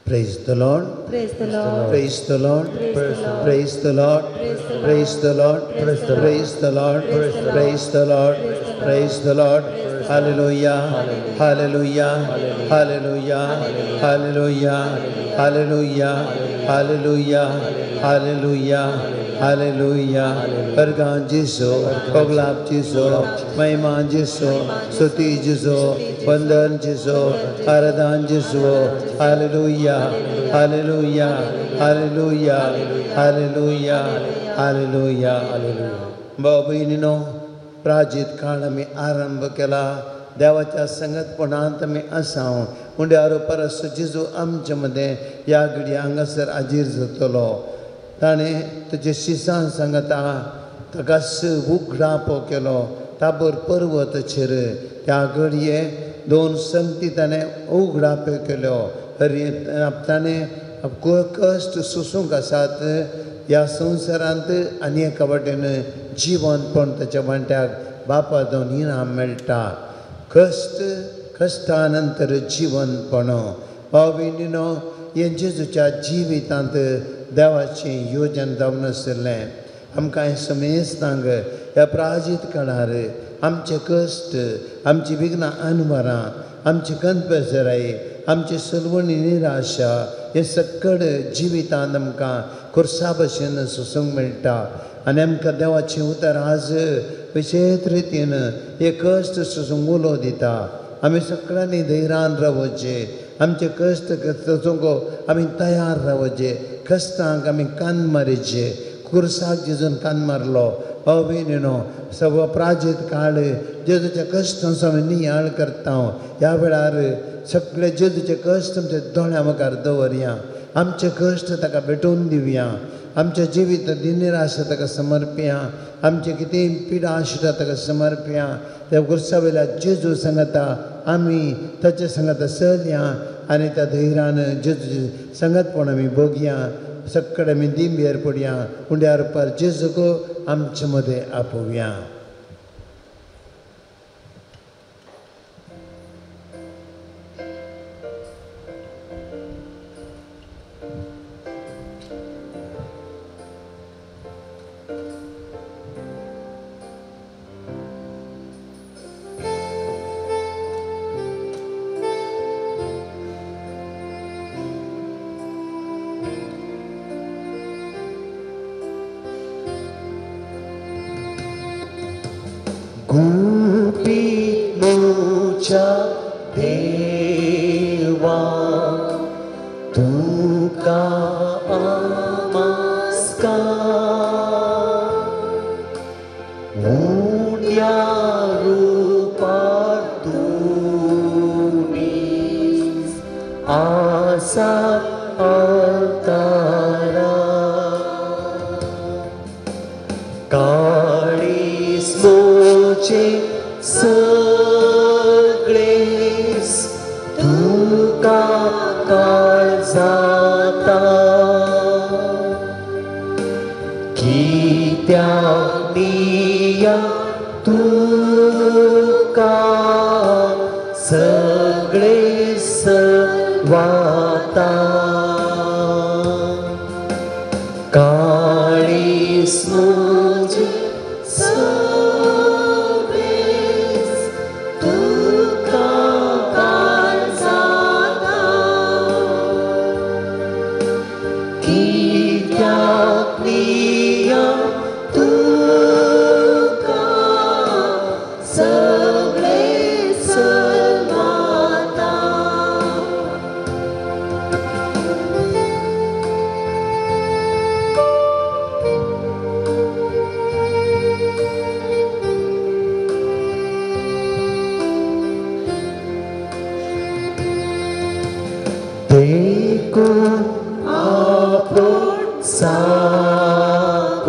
Praise the Lord. Praise the Lord. Praise the Lord. Praise the Lord. Praise the Lord. Praise the Lord. Praise the Lord. Praise the Lord. Hallelujah. Hallelujah. Hallelujah. Hallelujah. Hallelujah. Hallelujah. Hallelujah. Hallelujah. परगान जेसू, कोगलाब जेसू, महिमा जेसू, स्तुति जेसू, वंदन जेसू, आराधन जेसू. Hallelujah. Hallelujah. Hallelujah. Hallelujah. Hallelujah. भाव भयणीनो, प्राजीत काळ आमी आरंभ केला. देवाच्या संगतपणांत आमी आसा. उंड्यार परस जेजू आमचे मदें ह्या घडये हांगासर हाजीर जातलो. ताणें ताचे शिसां सांगता ताका उगडापो केलो ताबोर पर्वताचेर. त्या घडये दोन संगती ताणें उगडाप्यो केल्यो. ताणें कश्ट सोसूंक आसात ह्या संवसारांत आनी एका वाटेन जिवनपण ताच्या वांट्याक बापा दोन इनाम मेळटा. कश्ट कश्टा नंतर जिवनपण. भाव भयणीनो, हें जेजूच्या जिवितांत देवाचें योजन जावन आशिल्लें. आमकां हें समेस्तांक ह्या प्राजीत काळार आमचे कश्ट, आमची विघ्नां अनवरां, आमची कनपेसराय, आमची सलवणी निराशा हे सकड जिवितांत आमकां खुर्सा भशेन सोसूंक मेळटा. आनी आमकां देवाचें उतर आज विशेश रितीन हे कश्ट सोसूंक उलो दिता. आमी सगळ्यांनी धैर्यान रावचें. आमचे कश्ट सोसूंक आमी तयार रावचें. कश्टांक आमी कान मारीचे. खुर्साक जेजून कान मारलो. भाव भयणीनो, सगळो प्राजीत काळ जेजूच्या कश्टांचो आमी नियाळ करता. ह्या वेळार सगळे जेजूचे कश्ट आमच्या दोळ्या मुखार दवरया. आमचे कश्ट ताका भेटोवन दिवया. आमचें जिवीत दिनिराशा ताका समर्पया. आमचें कितेंय पिडा आशिल्ल्या ताका समर्पया. त्या खुर्सा वयल्या जेजू सांगता आमी ताचे सांगता चलया आनी त्या धैर्यान जेजू सांगतपण आमी भोगया. सगळे आमी दिंबेर पडया. उंड्यार पर जेजूक आमचे मदें आपोवया. देवा तुका आमस्कार उण्या रूपार तुमी आसा अवतारा काळीस मोचे सगळेस तुका काळ जाता कित्याक दिया तुका सगळेस वाता काळीस मोचे सगळेस तुका काळ जाता कित्याक दिया तुका सगळेस वाता. देखून आपण साकून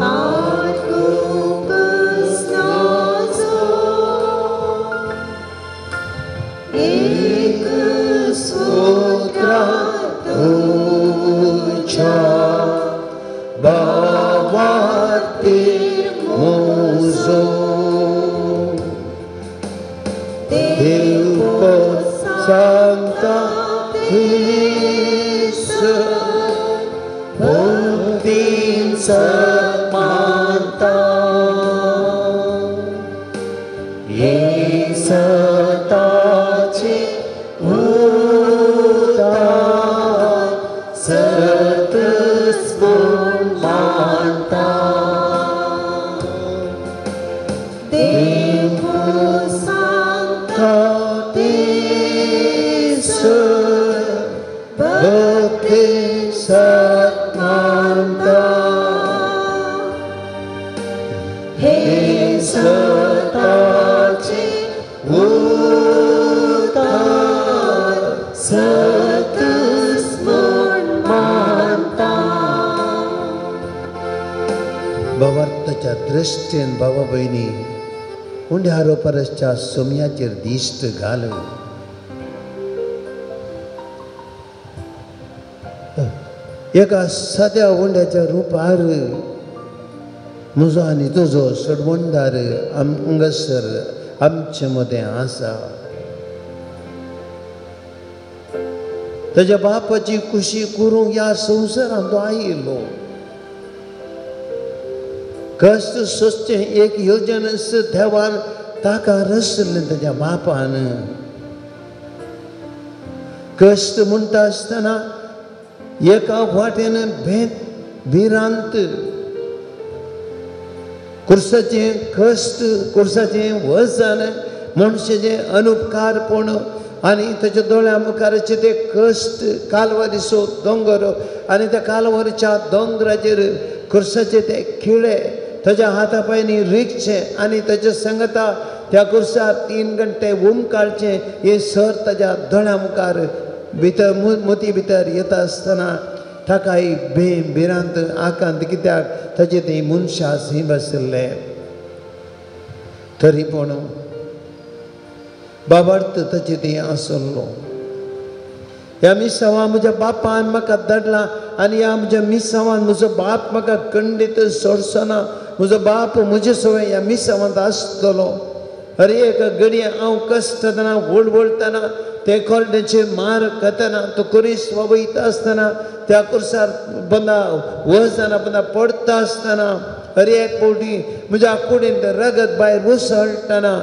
आयकूंकच नजो एक सूत्र तुज्या भावार्तीर म्हजो देव सांगता सताचे उतार सतच म्हूण मानता. देव सांगता तेस भक्ती सत मानता. हे सताचे उतार सतच म्हूण मानता. भावार्थाच्या दृश्टीन भावा भयणी उंड्यारो परसच्या सोम्याचेर दिश्ट घाल. एका साद्या उंड्याच्या रुपार म्हजो आनी तुजो सोडवणदार हांगासर आमचे मदें आसा. ताज्या बापाची खुशी करूंक ह्या संवसारांत तो आयिल्लो. कश्ट सोंसचें एक योजन देवान ताका रचलें ताज्या बापान. कश्ट म्हणटा आसतना एका वाटेन भेद भिरांत, कुर्साचें कश्ट, कुर्साचें वजन, मनशाचें अनुपकारपण आनी ताच्या दोळ्या मुखारचे ते कश्ट, कालवारीचो दोंगर आनी त्या कालवारीच्या दोंगराचेर कुर्साचे ते खिळे ताज्या हाता पांयांनी रिगचे आनी ताच्या संगता त्या कुर्सार 3 घंटे उमकाळचें हें सर ताज्या दोळ्या मुखार भितर मोती भितर येता आसतना ताका एक भंय भिरांत आकांत, कित्याक ताजे ते मनशां थंय बशिल्ले. तरी पूण बाबार्थ ताचे ते आसलो. ह्या मिसांवान म्हज्या बापान म्हाका धाडला आनी ह्या म्हज्या मिसांवान म्हजो बाप म्हाका खंडीत सोडचो ना. म्हजो बाप म्हजे सवय ह्या मिसांवांत आसतलो. हर एक घडये हांव कश्टतना वळवळटना ते कोरड्याचेर मार खातना तो कुरीस वयता आसतना त्या कुर्सार बंदा वजना बंदा पडटा आसतना हर एक फावटी म्हज्या कुडींत रगत भायर उसळटना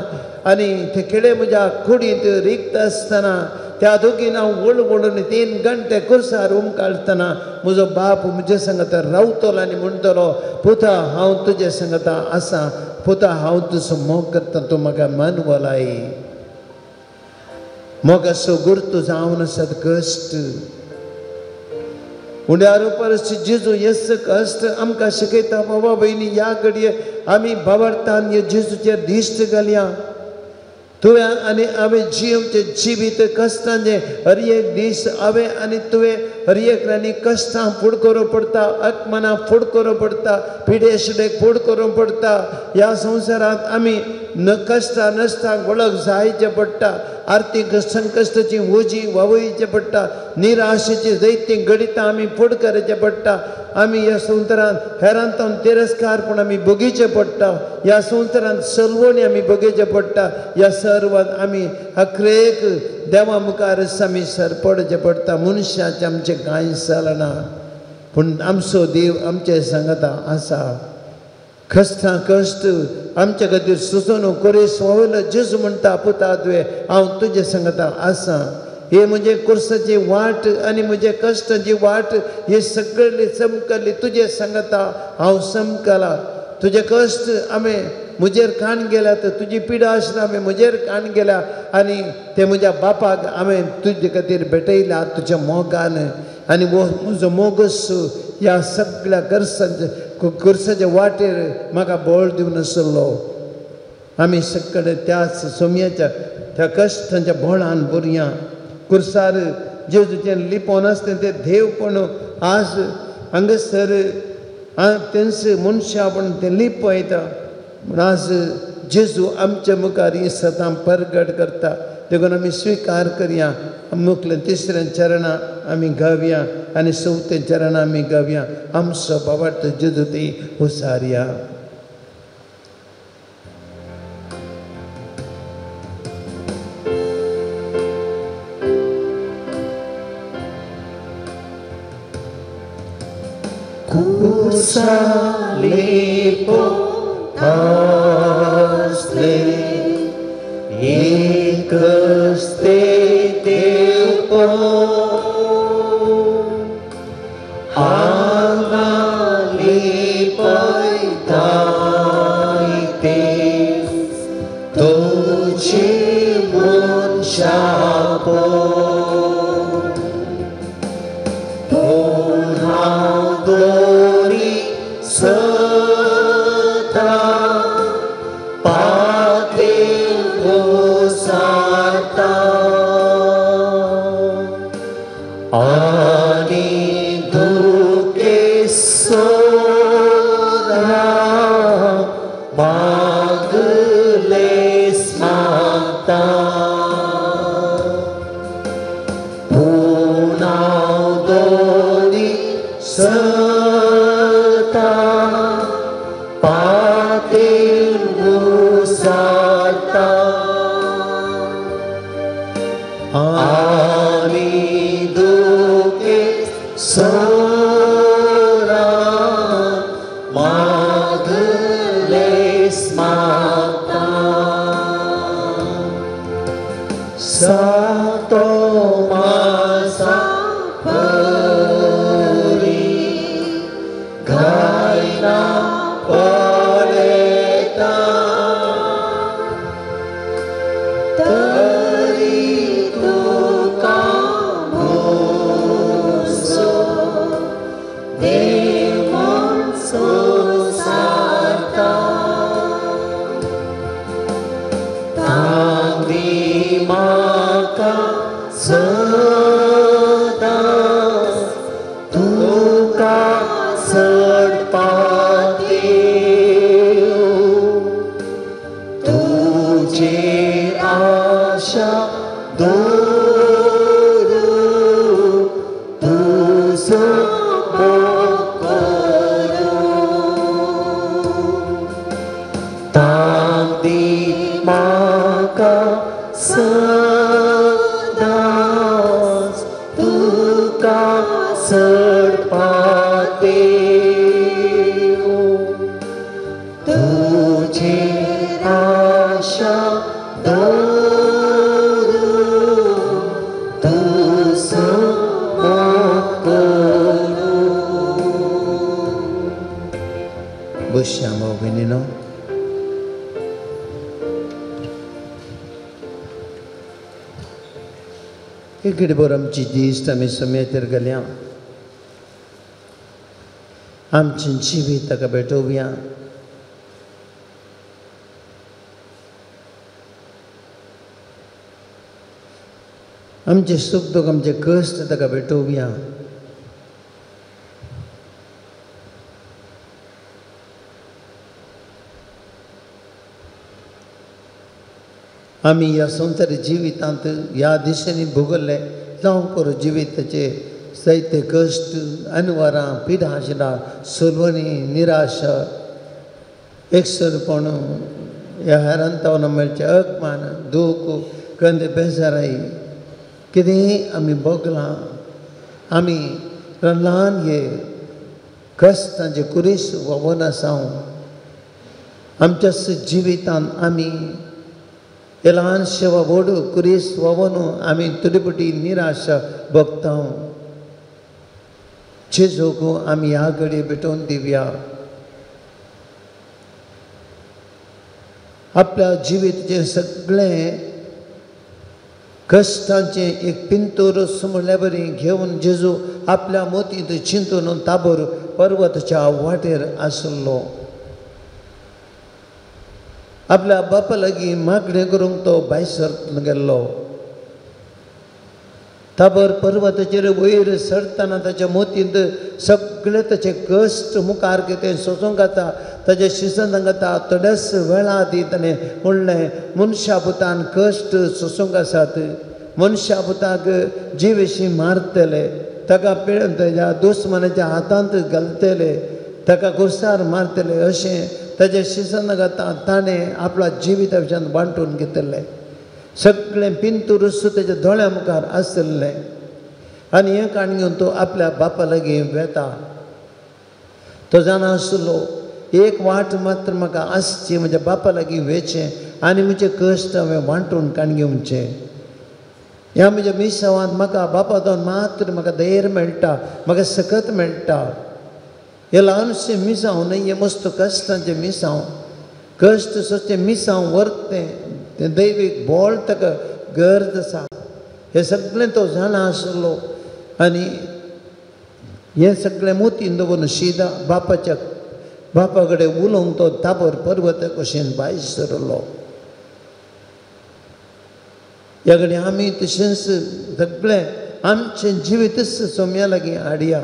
आनी ते किडे म्हज्या कुडींत रिगता आसतना त्या दोगीन हांव वळवळून 3 घंटे कुर्सार उमकाळटना म्हजो बाप म्हजे संगता रावतलो आनी म्हणटलो, पुता हांव तुजे संगता आसा, पुता हांव तुजो मोग करता, तूं म्हाका मानवलाय. मोगाचो गुर्तू जावन आसात कश्ट. उंड्यार परस जेजू येस कश्ट आमकां शिकयता. बाबा भयणी ह्या घडये आमी भावार्थान हे जेजूचेर दिश्ट घालया. तुवें आनी हांवें जियेवचें जिवीत कश्टांचें. हर एक दीस हांवें आनी तुवें हर एकल्यानी कश्टां फूड करूंक पडटा, अपमानां फूड करूंक पडटा, पिडेशिडेक फूड करूंक पडटा. ह्या संवसारांत आमी न कश्टां नश्टांक वळख जायचें पडटा, आर्थीक संकश्टाची ओजी वावयचें पडटा, निराशेची जैतीं घडितां आमी फूड करचें पडटा. आमी ह्या संवसारांत हेरांतान तिरस्कारपण आमी भोगीचें पडटा, ह्या संवसारांत सलवणी आमी भोगीचें पडटा. ह्या सर्वांत आमी अक्रेक देवा मुखार आमी सरपडचें पडटा. मनशाचें आमचें कांय चलना, पूण आमचो देव आमचे सांगता आसा. कश्टां कश्ट आमचे खातीर सुचोवन कोरेस वयलो जेजू म्हणटा, पुता तुवें हांव तुजे सांगता आसा. हे म्हजे कुर्साची वाट आनी म्हजे कश्टांची वाट हे सगळी चमकली तुजे सांगता हांव चमकला. तुजे कश्ट आमी म्हजेर काण गेल्या, तर तुजी पिडा आशिल्ली आमी म्हजेर काण गेल्या आनी ते म्हज्या बापाक हांवें तुजे खातीर भेटयल्या तुज्या मोगान. आनी हो म्हजो मोगस ह्या सगळ्या गरसांच्या कुर्साच्या वाटेर म्हाका बळ दिवन आसलो. आमी सगळे त्याच सोम्याच्या त्या कश्टांच्या बळान भरया. कुर्सार जेजूचें लिपोवन आसलें तें देवपण आज हांगासर तेंच मनशापण तें लिपयता. पूण आज जेजू आमच्या मुखार ही सदां परगट करता. देखून आमी स्विकार करया. मुखलें तिसऱ्या चरणां आमी गावया आनी चवथ्या चरणां आमी गावया. आमचो बाबार्थ जेजू ती हुसारया. Kursalipo asle मनशापो पूण हांव दोरी सता पातेल गोसारता आनी दुखे सोरा मागलेस मागता पूण हांव दोरी सता पातेल गोसारता आनी दुखे सोरा मागलेस मागता सातो मासा परी घायना पळयता तरी तुका म्हजो देव म्हूण सोसारता तांदी म्हाका सदांच तुका चडपाक तुजेर आशा दवरू तुजो मोग करूं तांदी म्हाका सदांच तुका चडपाक तुजेर आशा दवरू तुजो मोग करूं. बसया भाव भयणीनो. एक घडीभर आमची दिश्ट आमी सम्याचेर घालया, आमचें जिवीत ताका भेटोवया. आमचें सूख दूख आमचे कश्ट ताका भेटोवया. आमी ह्या संवसारी जिवितांत ह्या दिशांनी भोगल्ले जावं करूं जिविताचे जायते कश्ट अनवरां पिडाशिडां सोलवणी निराशा एकसरपण ह्या हेरांतावन मेळचें अपमान दूख कंद बेजाराय कितेंय आमी भोगलां. आमी ल्हान हे कश्टांचे कुरीस व्हांवून आसा. आमच्या जिवितांत आमी हे ल्हानशे वा व्हड कुरीस व्हांवून आमी तुडीपुटी निराशा भोगता. जेजूक आमी ह्या घडये भेटोवन दिवया. आपल्या जिविताचें सगळें कश्टांचें एक पिंतूर म्हणल्या बरी घेवन जेजू आपल्या मोतींत चिंतून ताबोर पर्वताच्या वाटेर आसलो. आपल्या बापा लागीं मागणें करूंक तो भायर सरत गेल्लो. ताबोर पर्वताचेर वयर सरतना ताच्या मोतींत सगळे ताचे कश्ट मुखार कितें सोसूंक जाता ताचे शिजन जाता. थोड्याच वेळा आदीं ताणें म्हणलें मनशा पुतान कश्ट सोसूंक आसात, मनशा पुताक जिवेशी मारतले, ताका ताच्या दुस्मनाच्या हातांत घालतले, ताका कुर्सार मारतले अशें ताचें शिजन जाता. ताणें आपल्या जिविता विशयान वांटून घेतिल्लें सगळें पिंतुरूस ताच्या दोळ्या मुखार आशिल्लें. आनी हें काण घेवन तो आपल्या बापा लागीं वेता. तो जाणा आसलो एक वाट मात्र म्हाका आसची, म्हज्या बापा लागीं वेचें आनी म्हजे कश्ट हांवें वांटून काण घेवचें. ह्या म्हज्या मिसावांत म्हाका बापा जावन मात्र म्हाका धैर्य मेळटा, म्हाका सकत मेळटा. हें ल्हानशें मिसांव न्हय, हें मस्त कश्टांचें मिसांव, कश्ट सोसचें मिसांव व्हरतें तें दैवीक बळ ताका गरज आसा हें सगळें तो जाणा आसलो आनी हें सगळें मोतीन दवरून शिदा बापाच्या बापा कडेन उलोवंक तो ताबर पर्वता कशेन भायर सरलो. ह्या कडेन आमी तशेंच सगळें आमचें जिवीतच सोम्या लागीं हाडया.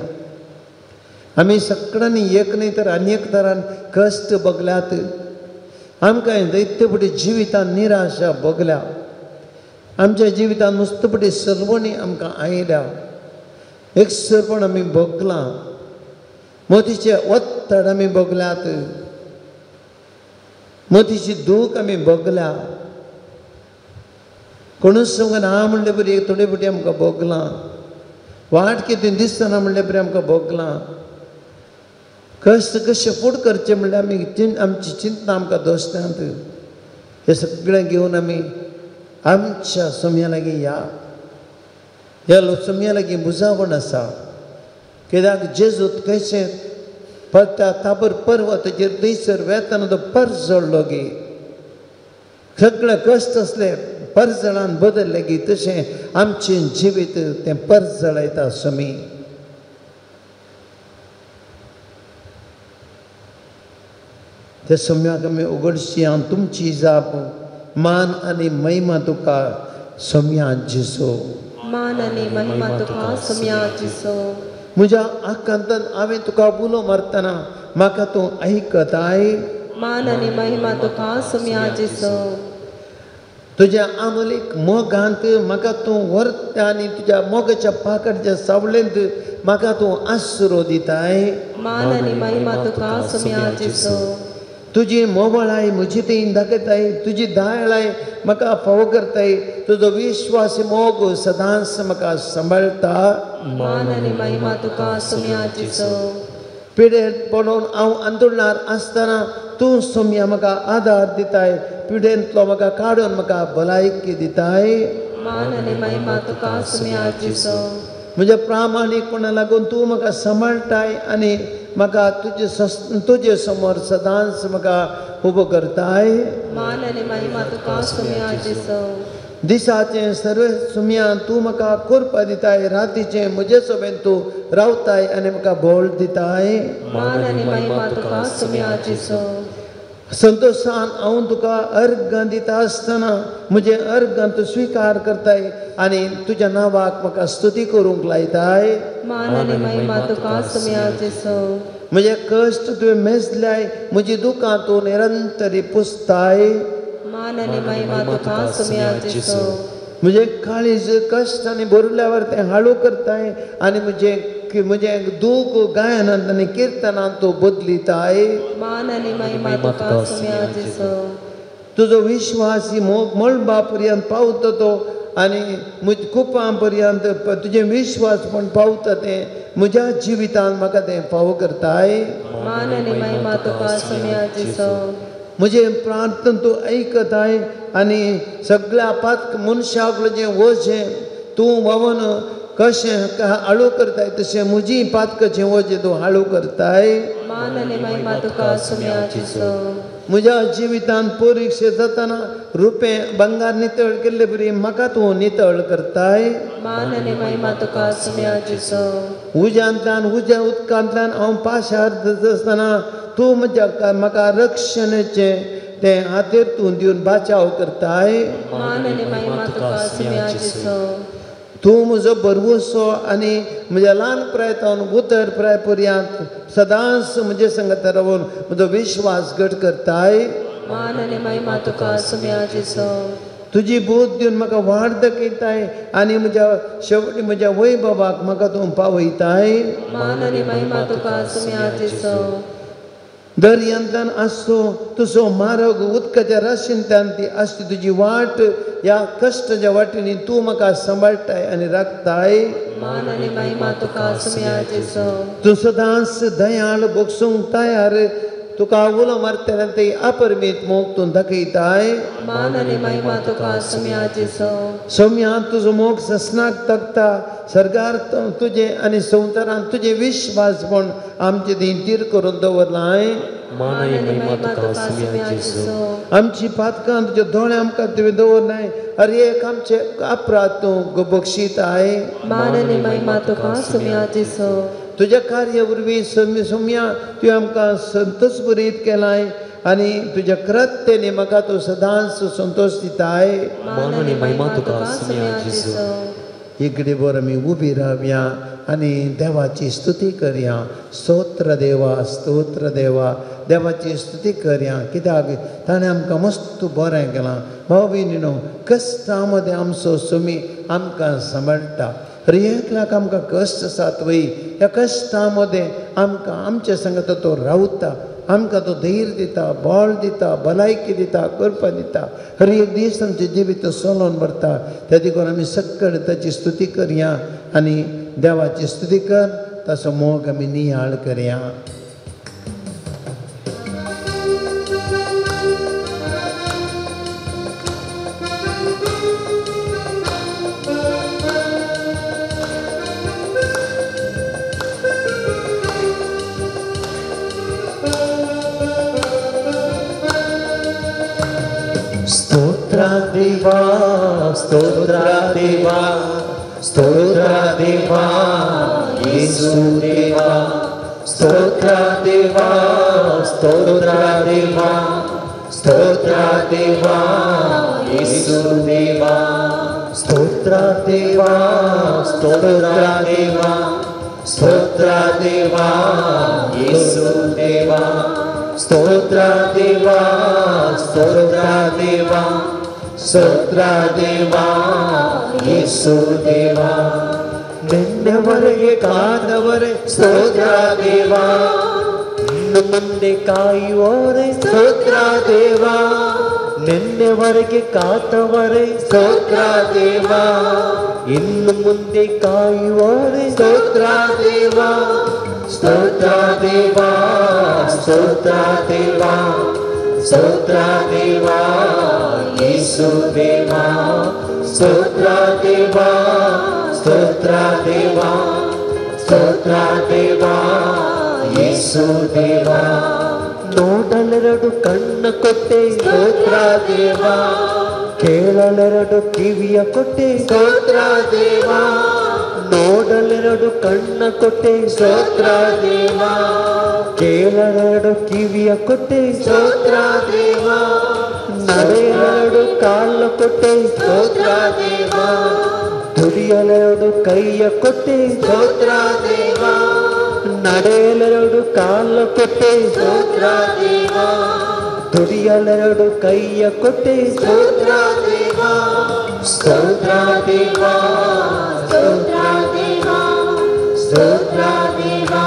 आमी सगळ्यांनी एक न्हय तर अनेक तरान कश्ट भोगल्यात. आमकां दैत्यपटी जिवितान निराशा भोगल्या. आमच्या जिवितान नुस्तपटी सर्वणी आमकां आयल्या. एकसरपण आमी भोगलां. मोतीचे ओत्तड आमी भोगल्यात. मोतीची दूख आमी भोगल्या. कोणूच सांगना म्हणले बरी थोडे फावटी आमकां भोगलां. वाट कितें दिसना म्हणले बरी आमकां भोगलां. कश्ट कशें फूड करचें म्हणल्यार आमी आमची चिंतना आमकां दोसतात. हें सगळें घेवन आमी आमच्या सोम्या लागीं या. ह्या सोम्या लागीं बुजावण आसा. कित्याक जेजूत कशें त्या ताबर पर्वताचेर थंयसर वेतना तो परजळ्ळो गी. सगळे कश्ट आसले परजळान बदल्ले गी तशें आमचें जिवीत तें परजळयता सोमी. त्या सोम्याक आमी उगडशी हांव तुमची जाप मान आनी महिमा तुका सोम्या जेजू. मान आनी महिमा तुका सोम्या जेजू. म्हज्या आकांतान हांवें तुका उलो मारतना म्हाका तूं आयकताय. मान आनी महिमा तुका सोम्या जेजू. तुज्या आमलीक मोगांत म्हाका तूं व्हरता आनी तुज्या मोगाच्या पाकड्या सावळेंत म्हाका तूं आसरो दिताय. मान आनी महिमा तुका सोम्या जेजू. तुजी मोवळाय म्हजी ती दाखयताय. तुजी दयाळाय म्हाका फावो करताय. तुजो विश्वास मोग सदांच म्हाका सांबाळटा. मान आनी महिमा तुका सोम्या जेजू. पिडेर पडून हांव आंदोलनार आसतना तूं सोम्या म्हाका आदार दिताय. पिडेंतलो म्हाका काडून म्हाका भलायकी दिताय. मान आनी महिमा तुका सोम्या जेजू. म्हज्या प्रामाणीकपणा लागून तूं म्हाका सांबाळटाय आनी म्हाका तुजे तुजे समोर सदांच म्हाका उबो करताय. मान आनी महिमा तुका सोम्या जेजू. दिसाचें सर्व सोम्या तूं म्हाका कोरपा दिताय. रातीचें म्हजे सोबेन तूं रावताय आनी म्हाका बोळ दिताय. मान आनी महिमा तुका सोम्या जेजू. संतोशान हांव तुका अर्घां दिता आसतना म्हजें अर्घां तूं स्विकार करताय आनी तुज्या नांवाक म्हाका स्तुती करूंक लायताय. मान आनी महिमा तुका सोम्या जेजू. म्हजे कश्ट तुवें मेजल्याय. म्हजी दुकां तूं निरंतरी पुसताय. मान आनी महिमा तुका सोम्या जेजू. म्हजें काळीज कश्ट आनी भरल्यावर तें हाळू करताय आनी म्हजें म्हजें दूख गायनांत आनी किर्तनांत तूं बदलिताय. मान आनी महिमा तुका सोम्या जेजू. तुजो विश्वास मोग मळबा पर्यंत पावता तो आनी म्हज कुपां पर्यंत तुजें विश्वास म्हण पावता तें म्हज्या जिवितान म्हाका तें फावो करताय. मान आनी महिमा तुका सोम्या जेजू. म्हजें प्रार्थना तूं आयकताय आनी सगळ्या पात मनशाक जें वजें तूं व्हांवन कशें हाळू करताय तशें म्हजी पातकाचें वजें तूं हाळू करताय. मान आनी महिमा तुका सोम्या जेजू. म्हज्या जिवितान परिक्षा जातना रुपें बंगार नितळ केल्ले बरी म्हाका तूं नितळ करताय. मान आनी महिमा तुका सोम्या जेजू. उज्यांतल्यान उज्या उदकांतल्यान हांव पाशार आसतना तूं म्हज्या म्हाका रक्षणेचें तें हातेर तूं दिवन बाचाव करताय. मान आनी महिमा तुका सोम्या जेजू. तूं म्हजो भरवंसो आनी म्हज्या ल्हान प्रायतावन उतर प्राय पर्यंत सदांच म्हजे संगत रावन म्हजो विश्वास घट करताय. मान आनी महिमा तुका सोम्या जेजू. तुजी बोध दिवन म्हाका वाड दाखयताय आनी म्हज्या शेवटी म्हज्या वैभवाक म्हाका तूं पावयताय. मान आनी महिमा तुका सोम्या जेजू. दर्यांतल्यान आसचो तुजो मार्ग उदकाच्या राशींतल्यान ती आसची तुजी वाट. ह्या कश्टाच्या वाटेनी तूं म्हाका सांबाळटाय आनी राखताय. मान आनी महिमा तुका सोम्या जेजू. तूं सदांच दयाळ भोगसूंक तयार. तुका उलो मारतना ते अपरमीत मोग तूं दाखयताय. मान आनी महिमा तुका सोम्या जेजू. सोम्या तुजो मोग ससनाक तगता. सरकार तुजें आनी संवसारांत तुजें विश्वास म्हण आमचे थंय तीर करून दवरलां. मान आनी महिमा तुका सुम्या जेजू. आमची पातकां तुज्या दोळ्या आमकां तुवें दवरनाय, हर एक आमचे अपराध तूं बक्षीताय. मान आनी महिमा तुका सुम्या जेजू. तुज्या कार्य वरवीं सुम्या तुवें आमकां संतोष बरीत केलाय आनी तुज्या कृत्यानी म्हाका तूं सदांच संतोष दिताय. मान आनी महिमा तुका सुम्या जेजू. इकडे बर आमी उबी रावया आनी देवाची स्तुती करया. स्तोत्र देवा, स्तोत्र देवा, देवाची स्तुती करया कित्याक ताणें आमकां मस्त बरें केलां. भाव भयणीनो, कश्टां मदें आमचो सुमी आमकां सांबाळटा. हर एकल्याक आमकां कश्ट आसात वय, ह्या कश्टां मदें आमकां आमच्या संगता तो रावता, आमकां तो धैर्य दिता, बळ दिता, भलायकी दिता, करपा दिता. हर एक दीस आमचें जिवीत चलोवन व्हरता. त्या देखून आमी सक्कड ताची स्तुती करया आनी देवाची स्तुती कर ताचो मोग आमी नियाळ करया. स्तोत्र देवा, स्तोत्र देवा, स्तोत्र देवा, येसू देवा. स्तोत्र देवा, स्तोत्र देवा, स्तोत्र देवा, येसू देवा. स्तोत्र देवा, स्तोत्र देवा, स्तोत्र देवा, येसू देवा. स्तोत्र देवा, स्तोत्र देवा, स्तोत्र देवा, येसू देवा. ನಿನ್ನೆವರೆಗೆ ಕಾದವರೆ ಸ್ತೋತ್ರ ದೇವಾ, ಇನ್ನು ಮುಂದೆ ಕಾಯುವವರೆ ಸ್ತೋತ್ರ ದೇವಾ. ನಿನ್ನೆವರೆಗೆ ಕಾತವರೆ ಸ್ತೋತ್ರ ದೇವಾ, ಇನ್ನು ಮುಂದೆ ಕಾಯುವವರೆ ಸ್ತೋತ್ರ ದೇವಾ. ಸ್ತೋತ್ರ ದೇವಾ, ಸ್ತೋತ್ರ ದೇವಾ, ಸ್ತೋತ್ರ ದೇವಾ, ಯೇಸು ದೇವಾ. ಸ್ತೋತ್ರ ದೇವಾ, ಸ್ತೋತ್ರ ದೇವಾ, ಸ್ತೋತ್ರ ದೇವಾ, ಯೇಸು ದೇವಾ. ನೋಡಲೆರಡು ಕಣ್ಣ ಕೊಟ್ಟೆ ಸ್ತೋತ್ರ ದೇವಾ, ಕೇಳಲೆರಡು ಕಿವಿಯ ಕೊಟ್ಟೆ ಸ್ತೋತ್ರ ದೇವಾ. ನೋಡಲೆರಡು ಕಣ್ಣ ಕೊಟ್ಟೆ ಸ್ತೋತ್ರ ದೇವಾ, ಕೇಳಲೆರಡು ಕಿವಿಯ ಕೊಟ್ಟೆ ಸ್ತೋತ್ರ ದೇವಾ. ನಡೆಯಲೆರಡು ಕಾಲ ಕೊಟ್ಟೆ ಸ್ತೋತ್ರ ದೇವಾ, ದುಡಿಯಲೆರಡು ಕೈಯ ಕೊಟ್ಟೆ ಸ್ತೋತ್ರ ದೇವಾ. ನಡೆಯಲೆರಡು ಕಾಲ ಕೊಟ್ಟೆ ಸ್ತೋತ್ರ ದೇವಾ, ದುಡಿಯಲೆರಡು ಕೈಯ ಕೊಟ್ಟೆ ಸ್ತೋತ್ರ ದೇವಾ. ಸ್ತೋತ್ರ ದೇವಾ, ಸ್ತೋತ್ರ ದೇವಾ, ಸ್ತೋತ್ರ ದೇವಾ,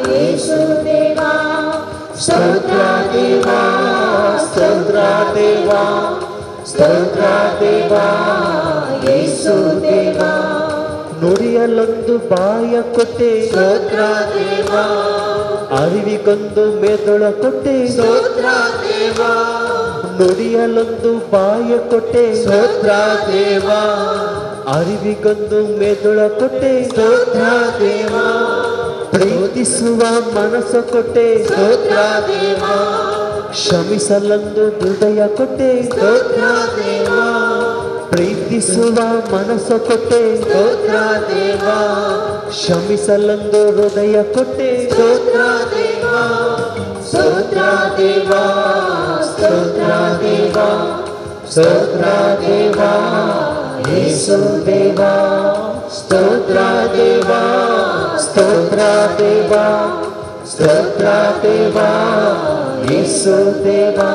ಯೇಸು ದೇವಾ. ಸ್ತೋತ್ರ ದೇವಾ, ಸ್ತೋತ್ರ ದೇವಾ, ಸ್ತೋತ್ರ ದೇವಾ, ಯೇಸು ದೇವಾ. ನುಡಿಯಲೊಂದು ಬಾಯ ಕೊಟ್ಟೆ ಸ್ತೋತ್ರ ದೇವಾ, ಅರಿವಿಗೊಂದು ಮೆದುಳ ಕೊಟ್ಟೆ ಸ್ತೋತ್ರ ದೇವಾ. ನುಡಿಯಲೊಂದು ಬಾಯ ಕೊಟ್ಟೆ ಸ್ತೋತ್ರ ದೇವಾ, ಅರಿವಿಗೊಂದು ಮೆದುಳ ಕೊಟ್ಟೆ ಸ್ತೋತ್ರ ದೇವಾ. ಪ್ರೀತಿಸುವ ಮನಸ್ಸು ಕೊಟ್ಟೆ ಸ್ತೋತ್ರ ದೇವಾ, ಕ್ಷಮಿಸಲೊಂದು ಹೃದಯ ಕೊಟ್ಟೆ ಸ್ತೋತ್ರ ದೇವಾ. ಪ್ರೀತಿಸುವ ಮನಸ್ಸು ಕೊಟ್ಟೆ ಸ್ತೋತ್ರ ದೇವಾ, ಕ್ಷಮಿಸಲೊಂದು ಹೃದಯ ಕೊಟ್ಟೆ ಸ್ತೋತ್ರ ದೇವಾ. ಸ್ತೋತ್ರ ದೇವಾ, ಸ್ತೋತ್ರ ದೇವಾ, ಸ್ತೋತ್ರ ದೇವಾ, ಯೇಸು ದೇವಾ. ಸ್ತೋತ್ರ ದೇವಾ, ಸ್ತೋತ್ರ ದೇವಾ, ಸ್ತೋತ್ರ ದೇವಾ, ಯೇಸು ದೇವಾ.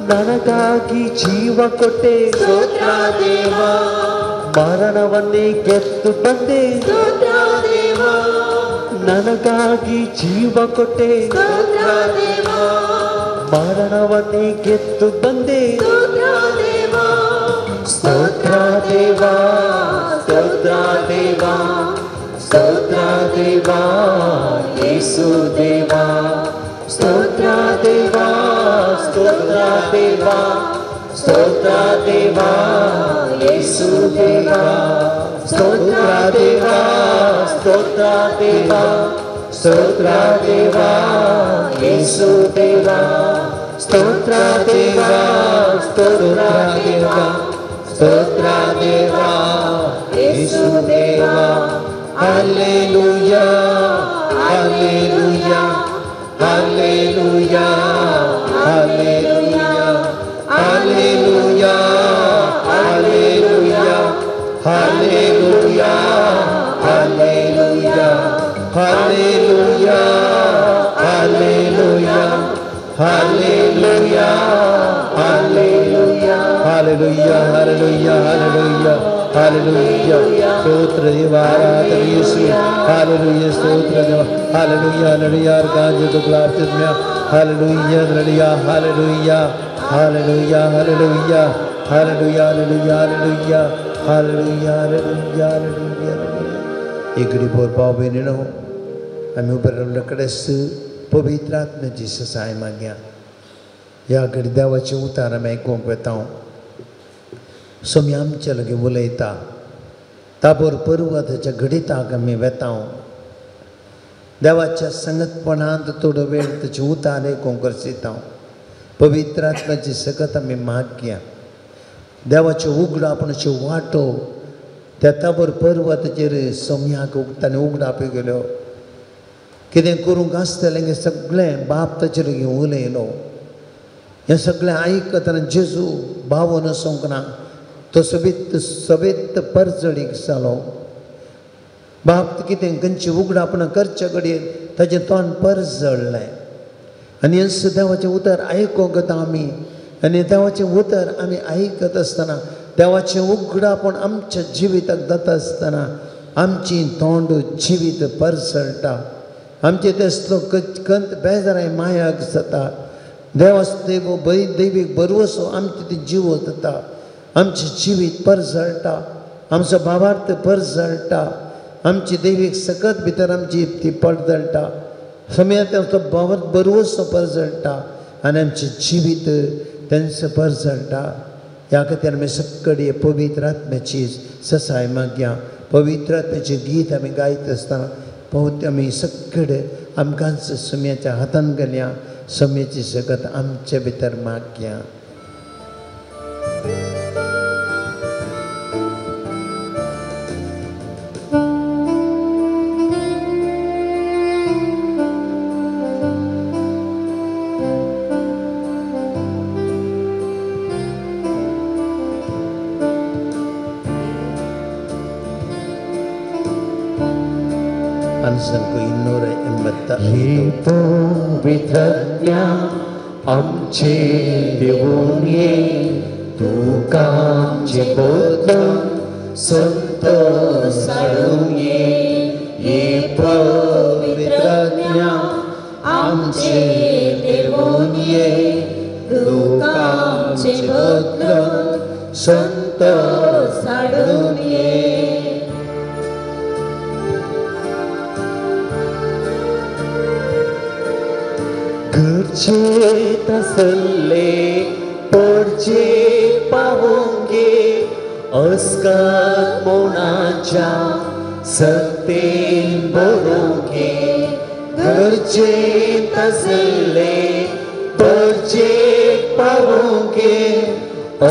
ನನಗಾಗಿ ಜೀವ ಕೊಟ್ಟೆ ಸ್ತೋತ್ರ ದೇವಾ, ಮರಣವನ್ನೇ ಗೆದ್ದು ಬಂದೆ ಸ್ತೋತ್ರ ದೇವಾ. ನನಗಾಗಿ ಜೀವ ಕೊಟ್ಟೆ ಸ್ತೋತ್ರ ದೇವಾ, ಮರಣವನ್ನೇ ಗೆದ್ದು ಬಂದೆ ಸ್ತೋತ್ರ ದೇವಾ. ಸ್ತೋತ್ರ ದೇವಾ, ಸ್ತೋತ್ರ ದೇವಾ, ಸ್ತೋತ್ರ ದೇವಾ, ಯೇಸು ದೇವಾ. ಸ್ತೋತ್ರ ದೇವಾ, ಸ್ತೋತ್ರ ದೇವಾ, ಸ್ತೋತ್ರ ದೇವಾ, ಯೇಸು ದೇವಾ. ಸ್ತೋತ್ರ ದೇವಾ, ಸ್ತೋತ್ರ ದೇವಾ, स्तोत्रा देवा येसू देवा, स्तोत्रा देवा, स्तोत्रा देवा, स्तोत्रा देवा येसू देवा. Hallelujah, hallelujah, hallelujah, hallelujah, hallelujah, hallelujah, hallelujah, hallelujah, hallelujah, hallelujah, hallelujah, hallelujah, hallelujah, hallelujah, hallelujah, hallelujah. स्तोत्र देवा, आराधना येसू. हालेलुया, स्तोत्र देवा. Hallelujah, hallelujah. अर्गाज दुखलाप्तिम्या. Hallelujah, hallelujah, hallelujah, hallelujah, hallelujah, hallelujah, hallelujah, hallelujah, hallelujah, hallelujah, hallelujah. इकडे बोर भाव भयणीनो, आमी उबे रावल्ले कडेन पवित्र आत्म्याची सहाय मागया. ह्या घडी देवाचें उतार आमी आयकूंक वेता. स्वामी आमचे लागीं उलयता. ताबोर पर्वताच्या घडिताक आमी वेता. देवाच्या संगतपणांत थोडो वेळ ताचें उतार आयकूंक गरजेता. पवित्र आत्म्याची सकत आमी मागया. देवाच्यो उगडापणाच्यो वाटो त्या ताबोर पर्वताचेर सोम्याक ताणें उगडाप्यो गेल्यो. कितें करूंक आसतलें सगळें बाप ताचेर घेवन उलयलो. हें सगळें आयकतना जेजू बावून वचूंक ना, तो सोबीत सोबीत परजळीक जालो. बाप कितें खंयची उगडापणां करचे घडये ताचें तोंड परजळ्ळें. आनी हें देवाचें उतर आयकूंक येता आमी. आनी देवाचें उतर आमी आयकत आसतना, देवाचें उगडापण आमच्या जिविताक जाता आसतना आमची तोंड जिवीत परजळटा. आमचें तेसलो कंत बेजाराय मायाक जाता. देवाचो देव दैवीक बरवसो आमचें ती जीव जाता. आमचें जिवीत परजळटा, आमचो भावार्थ परजळटा, आमची दैवीक सकत भितर आमची ती परजळटा. समया तेंचो भावार्थ बरवसो परजळटा आनी आमचें जिवीत तेंचो परजळटा. ह्या खातीर आमी सगळे पवित्र आत्म्याची ससाय मागया. पवित्र आत्म्याचें गीत आमी गायत आसतना पवत आमी सगळे आमकांच सम्याच्या हातान घालया. सम्याची सकत आमचे भितर मागया. पवित्रज्ञा आमचे देवून ये, तुका आमचे बदलून संतोष हाडून ये. हे पवित्रज्ञा आमचे देवून ये, तुका आमचे बदलून संतोष हाडून ये. घरचे तसल्ले पडचे पावोंगे, अस्कत मोनाच्या सत्तेन बरोंगे. घरचे तसल्ले पडचे पावोंगे,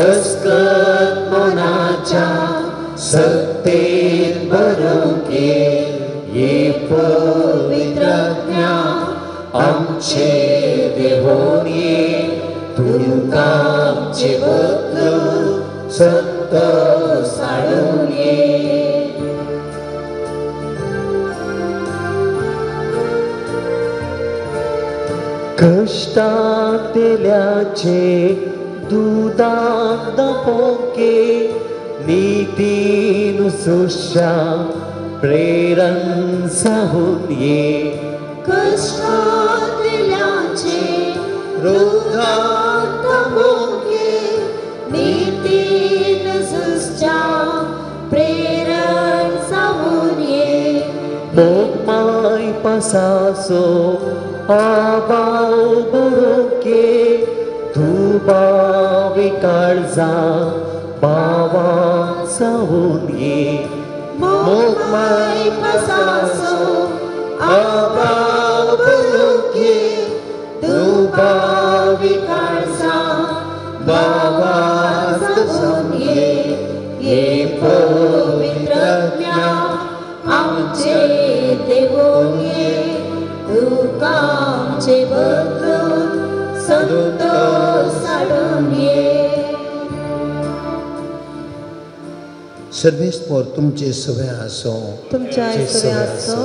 अस्कत मोनाच्या सत्तेन बरोंगे. ये पवित्रज्ञा आमचे देवोन ये, तुका आमचे बदलून संतोष हाडून ये. कश्टांतल्याचे दुदाक दपोके, नितीन सुशा प्रेरण जावन ये. कश्टांतल्याचे रुदाक दपोके, नितीन सुशा प्रेरण जावन ये. मोगमाय पासासो आवाव बरोके, दुबावी काळजा बावा जावन ये. मोगमाय पासासो आवाव भावार्थ जावन ये, ये पवित्रात्म्या आमचे देवून ये, तुका आमचे बदलून संतोष हाडून ये. सर्वेस्पोर तुमचे सवे आसो, तुमच्या सवे आसो.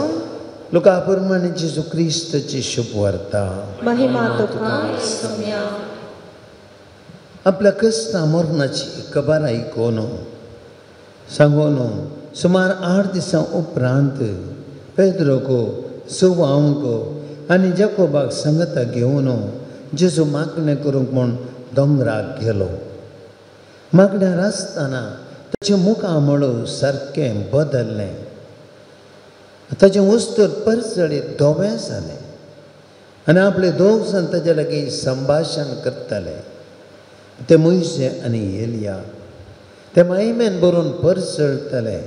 लुका प्रमाणे जेजू क्रिस्ताची शुभवार्ता. महिमा तुका सोम्या. आपल्या कस्ता मरणाची खबर आयकून सांगून सुमार 8 दिसां उपरांत पेद्रोक, सुवांक आनी जाकोबाक सांगता घेवन जेजू मागणें करूंक म्हूण दोंगराक गेलो. मागण्यार आसतना ताचें मुखामळ सारकें बदल्लें, ताचें वस्तूर परजळीत धवें जालें आनी आपले दोग जाण ताजे लागीं संभाशण करताले. ते मोयजे आनी एलिया ते मायमेन बरोवन परजळटले.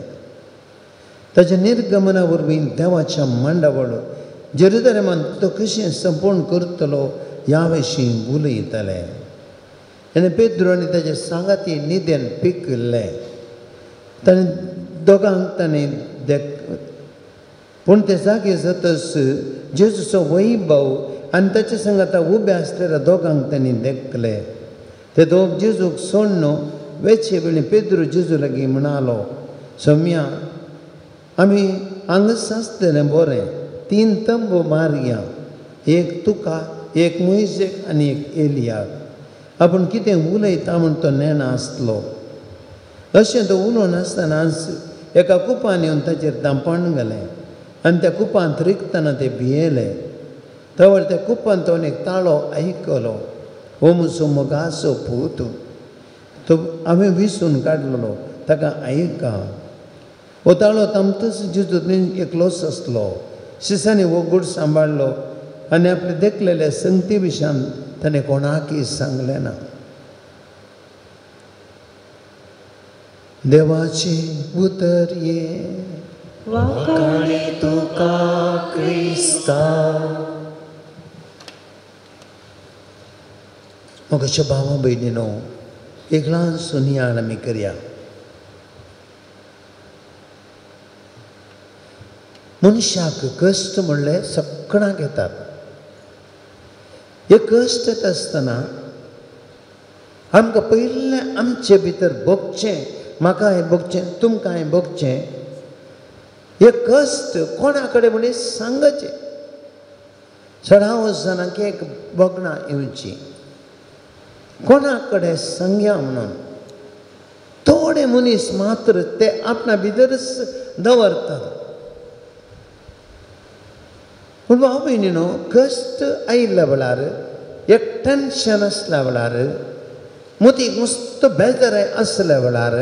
ताच्या निर्गमना वरवीं देवाच्या मांडावळ जेरुजलेमान तो कशें संपूर्ण करतलो ह्या विशीं उलयताले. आनी पेद्रो आनी ताचे सांगाती निदेन पिकिल्ले. ताणें दोगांक ताणें देख पूण ते जागे जातच जेजूचो वैभव आनी ताचे सांगाता उबे आसलेल्या दोगांक तांणी देखले. ते दोग जेजूक सोडून वेचे वेळी पेद्रो जेजू लागीं म्हणालो, सोम्या आमी हांगाच आसतलें बरें, 3 तंबू मारया, एक तुका, एक मोयजेक आनी एक एलियाक. आपूण कितें उलयता म्हूण तो नेणा आसलो. अशें तो उलोवन आसतनाच एका कुपान येवन ताचेर दांपण घालें आनी त्या कुपांत रिगतना ते भियेले. तवळ त्या कुपान तो एक ताळो आयकलो, हो म्हजो मोगाचो पूत, तो हांवें विसून काडलेलो, ताका आयका. हो ताळो तामतच जेजू एकलोच आसलो. शिसांनी हो गूट सांबाळ्ळो आनी आपले देखलेले संगती विशयान ताणें कोणाकय सांगलें ना. देवाचें उतर ये. वाखाणे तुका क्रिस्ता. म्हज्या भावा भयणीनो, एक ल्हानसो नियाळ आमी करया. मनशाक कश्ट म्हणलें सगळ्यांक येतात. हे कश्ट येता आसतना आमकां पयलें आमचे भितर भोगचें, म्हाका हें भोगचें, तुमकां हें भोगचें, हे कश्ट कोणा कडेन म्हणून सांगचें. चडाव जाणांक एक भोगणां येवची, कोणा कडेन सांगया म्हणून. थोडे मनीस मात्र ते आपणा भितरच दवरतात. पूण भाव भयणीनो, कश्ट आयिल्ल्या वेळार, एक टेन्शन आसल्या वेळार, मतीक मस्त बेजाराय आसल्या वेळार,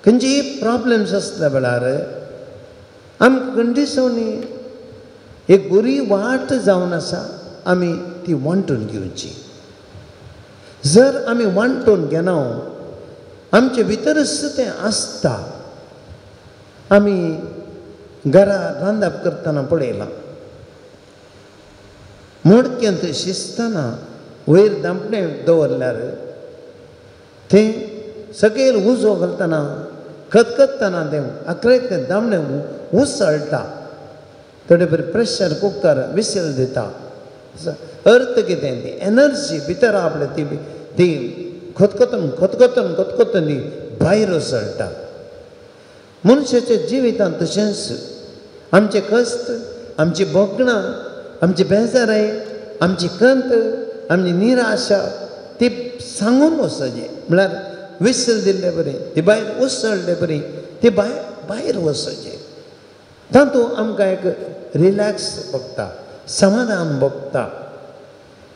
खंयचीय प्रॉब्लम्स आसल्या वेळार आमकां कंडिसोनी एक बरी वाट जावन आसा, आमी ती वांटून घेवची. जर आमी वांटून घेना, आमचे भितरच तें आसता. आमी घरा रांदप करतना पळयलां, मडक्यांत शिजतना वयर धांपणें दवरल्यार तें सकयल उजो घालतना खतखत्तना तें आकरेक तें दामणें उसळटा. थोडे बरें प्रेशर कुकर विसल दिता. अर्थ कितें, ती एनर्जी भितर आपले ती ती खतखतून खतखतून खतखतून ती भायर उसळटा. मनशाच्या जिवितांत तशेंच आमचें कश्ट, आमची भोगणां, आमची बेजाराय, आमची खंत, आमची निराशा ती सांगून वचचें. म्हळ्यार विसल दिल्ले बरी ती भायर उसळ्ळे बरी ती भायर भायर वचचें. तातूंत आमकां एक रिलॅक्स भोगता, समाधान भोगता.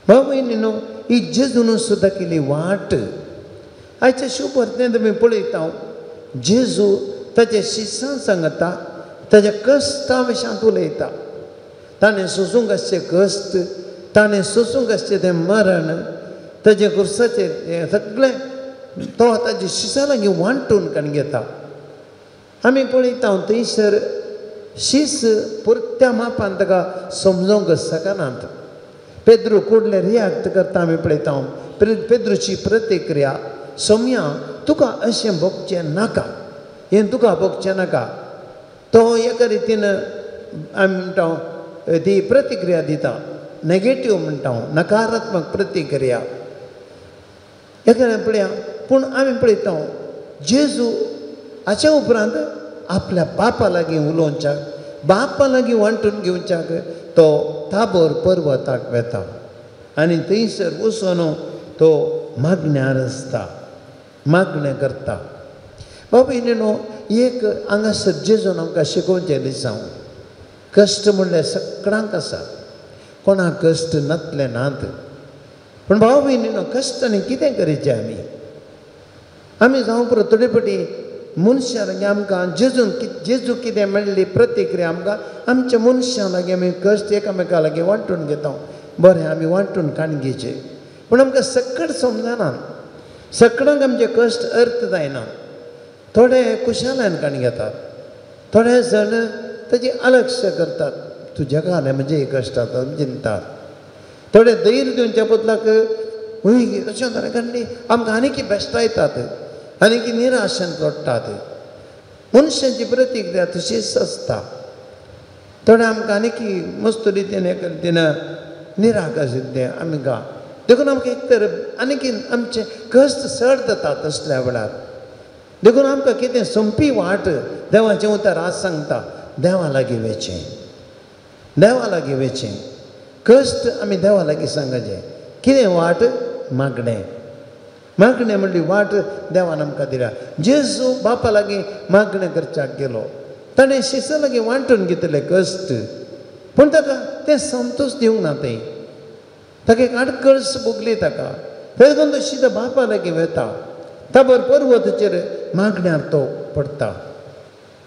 भाव भयणीनो, ही जेजून सुद्दां केली वाट. आयच्या शुभवर्तेंत तुमी पळयता, जेजू ताच्या शिसां सांगता, ताच्या कश्टा विशयांत उलयता. ताणें सोसूंक आसचें कश्ट, ताणें सोसूंक आसचें तें मरण, ताजें खुर्साचेर हें सगळें तो ताजे शिसां लागीं वांटून काडून घेता. आमी पळयता थंयसर शीस पुरत्या मापान ताका समजोंक शकनात. पेद्रू कुडले रियाक्ट करता आमी पळयता. पेद्रूची प्रतिक्रिया, सोम्या तुका अशें भोगचें नाका, हें तुका भोगचें नाका. तो एका रितीन आमी म्हणटा ती प्रतिक्रिया दिता, नेगेटीव म्हणटा, नकारात्मक प्रतिक्रिया. एका पळया, पूण आमी पळयता जेजू हाच्या उपरांत आपल्या बापा लागीं उलोवच्याक, बापा लागीं वांटून घेवच्याक तो ताबोर पर्वताक वेता आनी थंयसर वचून तो मागण्यार आसता, मागणें करता. बाबा न्हू एक हांगासर जेजून आमकां शिकोवचें दिसांव, कश्ट म्हणल्यार सगळ्यांक आसा, कोणाक कश्ट नातले नात. पूण भाव भयणीनो, कश्टांनी कितें करीचें आमी? आमी जावं पुरो थोडे फावटी मनशां लागीं आमकां जेजून जेजू कितें मेळ्ळी प्रतिक्रिया आमकां आमच्या मनशां लागीं आमी कश्ट एकामेका लागीं वांटून घेता. बरें, आमी वांटून काडगेचे, पूण आमकां सकट समजना, सकडांक आमचे कश्ट अर्थ जायना. थोडे खुशालान काण घेतात, थोडे जाण ताजी अलक्ष करतात, तुज्या घालें म्हणजे कश्ट आतां चिंतात. थोडे धैर्य दिवच्या बदलाक हय अशें जालें कारण आमकां आनीक बेश्टायतात, आनीक निराशेन पडटात. मनशांची प्रतिक्रिया तशीच आसता. थोडे आमकां आनीक मस्त रितीन एक रितीन निराकास तें आमकां, देखून आमकां एक तर आनीक आमचे कश्ट चड जाता तसल्या वेळार. देखून आमकां कितें सोंपी वाट देवाचें उतर आज सांगता, देवा लागीं वयचें, देवा लागीं वयचें. कश्ट आमी देवा लागीं सांगचें. कितें वाट? मागणें. मागणें म्हणली वाट देवान आमकां दिल्या. जेजू बापा लागीं मागणें करच्याक गेलो, ताणें शिसा लागीं वांटून घेतले कश्ट, पूण ताका तें संतोश दिवंक ना. तें ताका एक आडकळस भोगली ताका, देखून तो शिदा बापा लागीं वता. ताबर पर्वताचेर मागण्यार तो पडटा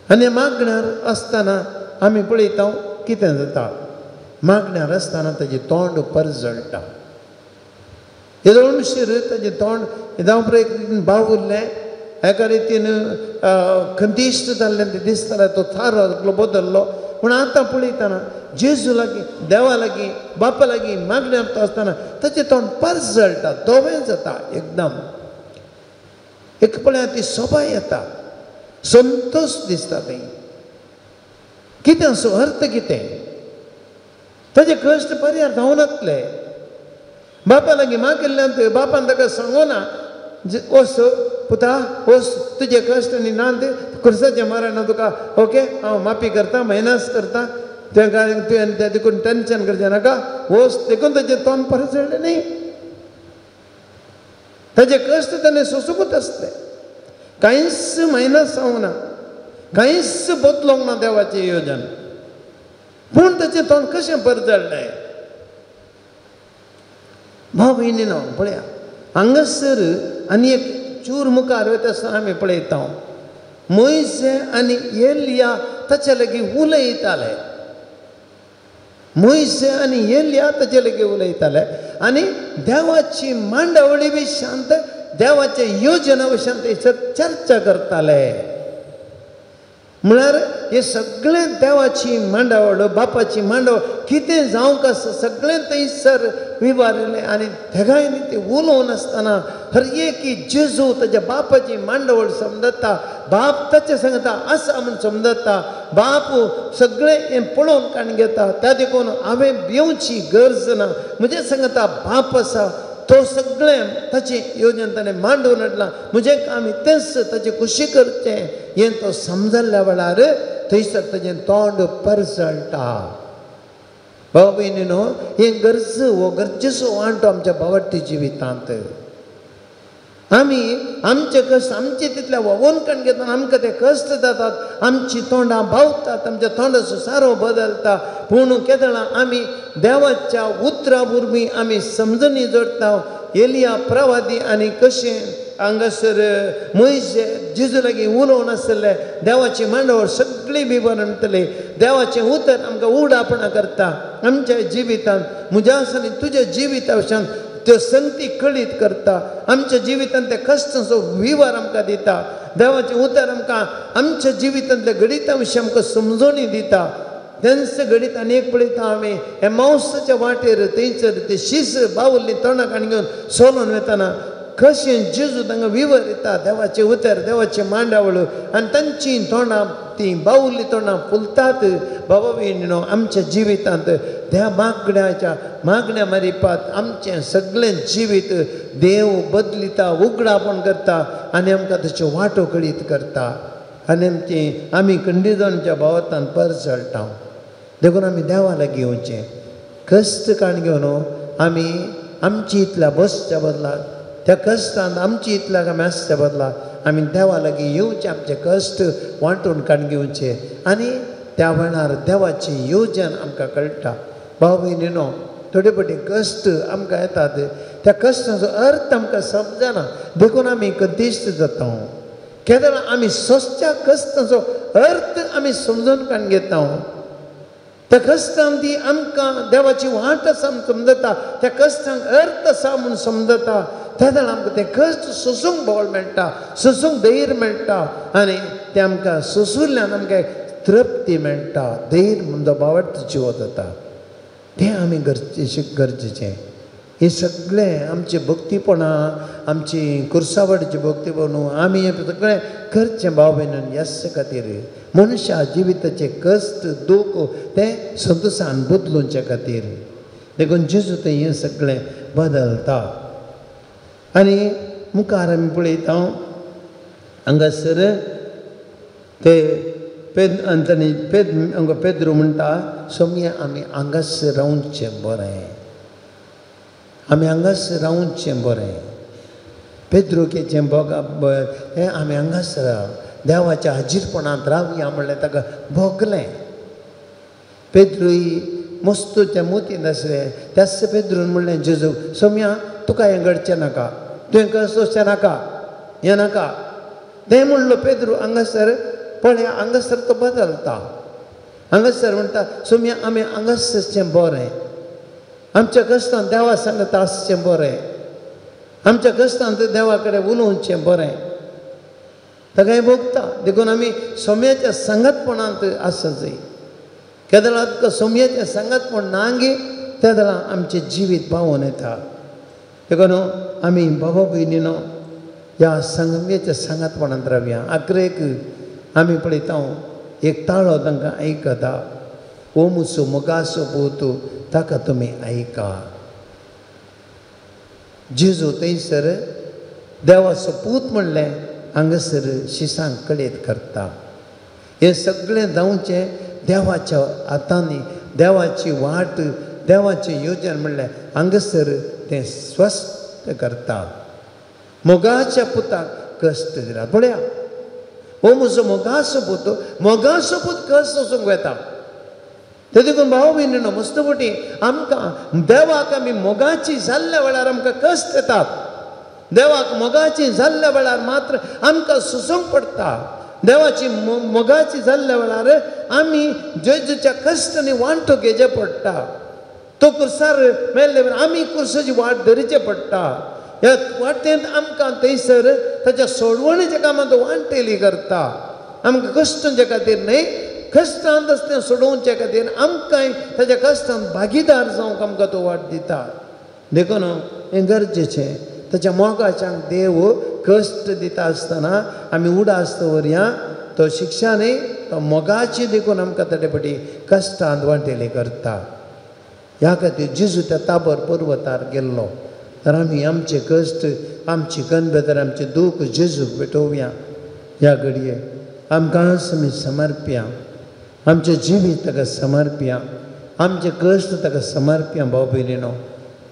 आनी मागण्यार आसतना आमी पळयता कितें जाता. मागण्यार आसतना ताजें तोंड परजळटा. येदोळशीर ताजें तोंड जावं एक रितीन बावुरलें, एका रितीन खंतिश्ट जाल्लें तें दिसतालें, तो थारो बदल्लो. पूण आतां पळयतना जेजू लागीं, देवा लागीं, बापा लागीं मागण्यार तो आसतना ताजें तोंड परजळटा, धवें जाता एकदम. एक पळया ती सोबाय येता, संतोश दिसता. थंय कितें असो अर्थ कितें? ताजे कश्ट पर्यार जावनातले. बापा लागीं मागिल्ल्यान बापान ताका सांगोना, वस पुता वस, तुजे कश्ट आनी ना ते खुर्साचें मरण तुका, ओके हांव माफी करता, मायनस करता, तुवें तुवें तें देखून टेंशन करचें नाका, वस. देखून ताजें तोंड परत चडलें न्ही. ताजे कश्ट ताणें सोंसूंकूच आसले, कांयच मायनस जावंक ना, कांयच बदलोंक ना देवाचें योजन. पूण ताचें तोंड कशें परजळ्ळें? भाव भयणी न्हू पळया, हांगासर आनी एक चूर मुखार वयता आसतना आमी पळयता मोयसे आनी एलिया ताचे लागीं उलयताले. मोयसे आनी एलिया ताचे लागीं उलयताले आनी देवाची मांडावळी बी शांत, देवाचे योजना विशयांत थंयसर चर्चा करताले. म्हळ्यार हे सगळें देवाची मांडावळ, बापाची मांडावळ कितें जावंक आसा सगळें थंयसर विवारिल्लें. आनी तेगांयनी तें उलोवन आसतना हर एक जेजू ताज्या बापाची मांडावळ समजता, बाप ताचें सांगता आसा म्हूण समजता, बाप सगळें हें पळोवन काडून घेता. त्या देखून हांवें भिवची गरज ना, म्हजें सांगता बाप आसा तो सगळें ताचें योजन ताणें मांडून हाडलां, म्हजें काम तेंच ताचें खुशी करचें हें तो समजल्ल्या वेळार थंयसर ताजें तोंड परजळटा. भाव भयणी न्हू, हें गरज, हो गरजेचो वांटो आमच्या बावडटी जिवितांत. आमी आमचे कश्ट आमचे तितले व्होवून काडून घेतना आमकां ते कश्ट जातात, आमची तोंडां बावतात, आमच्या तोंडाचो सारो बदलता. पूण केदळा आमी देवाच्या उतरा वरवीं आमी समजणी जोडटा. एलिया प्रवादी आनी कशें हांगासर मोयजे जेजू लागीं उलोवन आसले, देवाची मांडावळ सगळी विवरण म्हणटली. देवाचें उतर आमकां उडापणां करता आमच्या जिवितांत. म्हज्या आनी तुज्या जिविता विशयान त्यो संगती कळीत करता. आमच्या जिवितांत त्या कश्टांचो विवर आमकां दिता. देवाचें उतर आमकां आमच्या जिवितांतल्या घडिता विशीं आमकां समजणी दिता. तेंच घडीत आनी एक पळयता आमी एमावसाच्या वाटेर थंयसर ते शीस बावल्ली तोंडाक आनी घेवन सोलून वतना कशें जेजू तांकां विवरिता देवाचें उतर देवाचें मांडावळ आनी तांची तोंडां ती बावल्ली तोंडां फुलतात. बाबा भयणीनो आमच्या जिवितांत त्या मागण्याच्या मागण्या मारिपात आमचें सगळें जिवीत देव बदलिता, उगडापण करता आनी आमकां ताच्यो वाटो कळीत करता आनी आमची आमी कंडिजणच्या भावांत परजळटा. देखून आमी देवा लागीं येवचें, कश्ट काण घेवन आमी आमची इतल्या बसच्या बदलाक त्या कश्टान आमची इतल्याक आमी आसच्या बदला आमी देवा लागीं येवचें, आमचे कश्ट वांटून काण घेवचे आनी त्या वेळार देवाची येवजण आमकां कळटा. भाव भयणीनो थोडे फावटी कश्ट आमकां येतात, त्या कश्टांचो अर्थ आमकां समजना, देखून आमी कदिश्ट जाता. केन्ना आमी सोंसच्या कश्टांचो अर्थ आमी समजून काण घेता, त्या कश्टान ती आमकां देवाची वाट आसा म्हूण समजता, त्या कश्टांक अर्थ आसा म्हूण समजता, तेन्ना आमकां तें कश्ट सोंसूंक बळ मेळटा, सोंसूंक धैर्य मेळटा आनी तें आमकां सोंसुल्ल्यान आमकां तृप्ती मेळटा, धैर्य म्हूण भावार्थ जिवो जाता. तें आमी गरजेचें. हें सगळें आमचें भक्तीपणां, आमची कुर्सावडची भक्तीपण आमी हें सगळें करचें भाव भयणीन ह्याच खातीर मनशा जिविताचें कश्ट दूख तें संतोशान बदलुचे खातीर. देखून जेजू तें हें सगळें बदलता. आनी मुखार आमी पळयता हांगासर ते पेद आनी पेद हांगा पेद्रू म्हणटा सोमया आमी हांगासर रावचें बरें, आमी हांगासर रावचें बरें. पेद्रुकेचें भोगा हें आमी हांगासर देवाच्या हाजीरपणांत रावया म्हणलें ताका भोगलें. पेद्रूय मस्त त्या मोतींत आसलें. त्याच पेद्रून म्हणलें जेजू सोमया तुका हें घडचें नाका, तुवें कसोचें नाका, हें नाका. तें म्हणलो पेद्रू हांगासर पळय हांगासर तो बदलता. हांगासर म्हणटा सोमया आमी हांगासरचें बरें, आमच्या कश्टान देवा सांगता आसचें बरें, आमच्या कश्टान देवा कडेन उलोवचें बरें. ताका हें भोगता. देखून आमी सोम्याच्या सांगातपणांत आसा जाय. केदळा तुका सोम्याचें सांगातपण ना गे तेदळा आमचें जिवीत पावोन येता. देखून आमी बाबा भयणीनो ह्या संगम्याच्या सांगातपणांत रावया. आखरेक आमी पळयता एक ताळो तांकां आयकता, ओ मुसो मोगासो पूत ताका तुमी आयका. जेजू थंयसर देवाचो पूत म्हणलें हांगासर शिसांक कळीत करता. हें सगळें जावचें देवाच्या हातांनी, देवाची वाट, देवाचें योजन म्हणलें हांगासर तें स्वस्थ करता. मोगाच्या पुताक कश्ट दिला. पळया हो म्हजो मोगासो पूत, मोगासो पूत कश्ट वचूंक वेता. ते देखून भाव भयणीनो मस्त फावटी आमकां देवाक आमी मोगाची जाल्ल्या वेळार आमकां कश्ट येतात. देवाक मोगाची जाल्ल्या वेळार मात्र आमकां सोंसूंक पडटा. देवाची मोगाची जाल्ल्या वेळार आमी जेजूच्या कश्टांनी वांटो घेवचें पडटा. तो कुर्सार मेल्ले आमी कुर्साची वाट धरचें पडटा. ह्या वाटेंत आमकां थंयसर ताच्या सोडवणेच्या कामांत वांटेली करता. आमकां कश्टांच्या खातीर न्हय, कश्टांत आसतें सोडोवच्या खातीर आमकांय ताच्या कश्टांत भागीदार जावंक आमकां तो वाट दिता. देखून हें गरजेचें. ताच्या मोगाच्याक देव कश्ट दिता आसतना आमी उडास दवरया. तो शिक्षा न्हय, तो मोगाची देखून आमकां ताचे फाटी कश्टांत वांटेली करता. ह्या खातीर जेजू त्या ताबर पर्वतार गेल्लो. तर आमी आमचे कश्ट, आमची कनबेदर, आमचें दूख जेजूक भेटोवया. ह्या घडये आमकां आमी समर्पया, आमचें जिवीत ताका समर्पया, आमचे कश्ट ताका समर्पया. भाव भयणीनो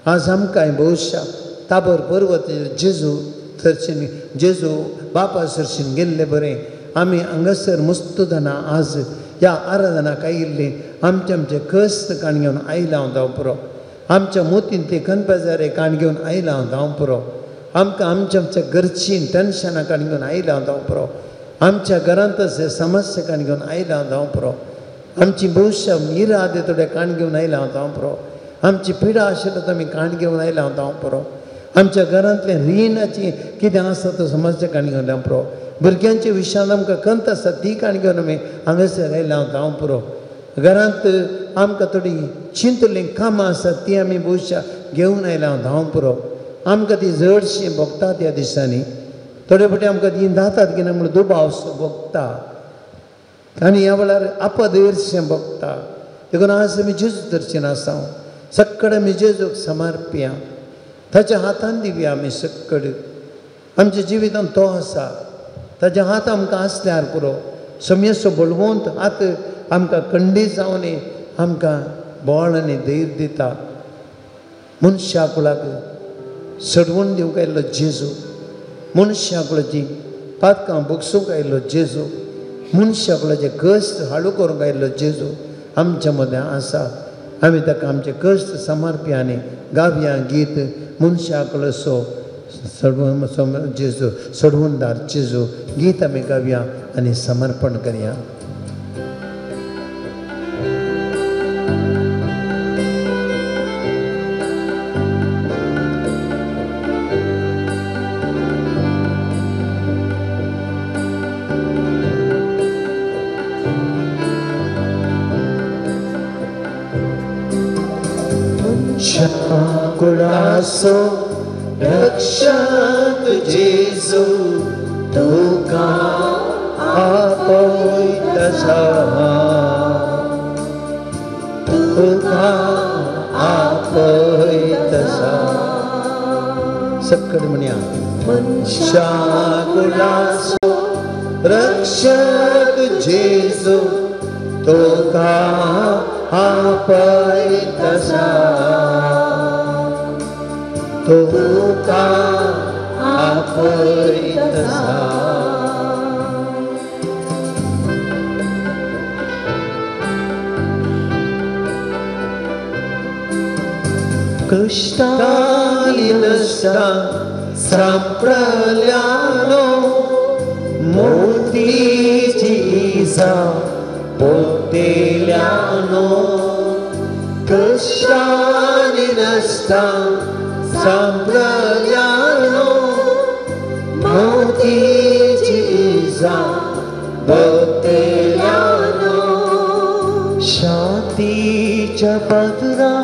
आज आमकां भविश्या ताबर पर्वत जेजू थरशीन, जेजू बापा सरशीन गेल्ले बरें आमी हांगासर मस्त जाणां आज ह्या आराधनाक आयिल्लीं आमचे आमचे कश्ट काण घेवन आयला हांव धांव पुरो. आमच्या मोतीन ते कनपेजारे काण घेवन आयला हांव धांव पुरो. आमकां आमच्या आमच्या घरचीं टेन्शनां काण घेवन आयला हांव धांव पुरो. आमच्या घरांत अशें समस्या काण घेवन आयला हांव धांव पुरो. आमची भविश्य इरादे थोडे काण घेवन आयला हांव धांव पुरो. आमची पिडा आशिल्लो तो आमी काण घेवन आयला हांव धांव पुरो. आमच्या घरांतलें रिणाची कितें आसा तो समस्या काण घेवन धांव पुरो. भुरग्यांच्या विशयांत आमकां खंत आसा ती काण घेवन आमी हांगासर आयला हांव धांव पुरो. घरांत आमकां थोडीं चिंतलीं कामां आसात ती आमी भोवशा घेवन आयल्या धांव पुरो. आमकां ती जडशीं भोगतात ह्या दिसांनी. थोडे फावटी आमकां ती जातात की ना म्हणून दुबाव भोगता आनी ह्या वेळार आपदेरशें भोगता. देखून आज आमी जेजू दर्शन आसा, सक्कड आमी जेजूक समर्पया, ताच्या हातान दिवया आमी सक्कड. आमच्या जिवितांत तो आसा, ताच्या हात आमकां आसल्यार पुरो. सम्यसो बळवंत हात आमकां कंडी जावन आमकां बळ आनी धैर्य दिता. मनशा कुळाक सडवून दिवंक आयिल्लो जेजू, मनशा कुळाची पातकां भोगसूंक आयिल्लो जेजू, मनशा कुळाचे कश्ट हाडू करूंक आयिल्लो जेजू आमच्या मदें आसा. आमी ताका आमचे कश्ट समर्पया आनी गावया गीत मनशा कुळाचो सडवून जेजू, सडवूनदार जेजू गीत आमी गावया आनी समर्पण करया. कुळासो रक्षक जेजू तुका आपयता, तुका आपयता. सक्कड म्हणया मनशा कुळासो रक्षक जेजू तुका आपयता, तुका आपयता. कश्टांनी नश्टा सांपडल्यानो मोतीची इजा पोतेल्यानो, कश्टांनी नश्टा सांपडल्यानो मोतीची इजा पोतेल्यानो. शांतीच्या पदरा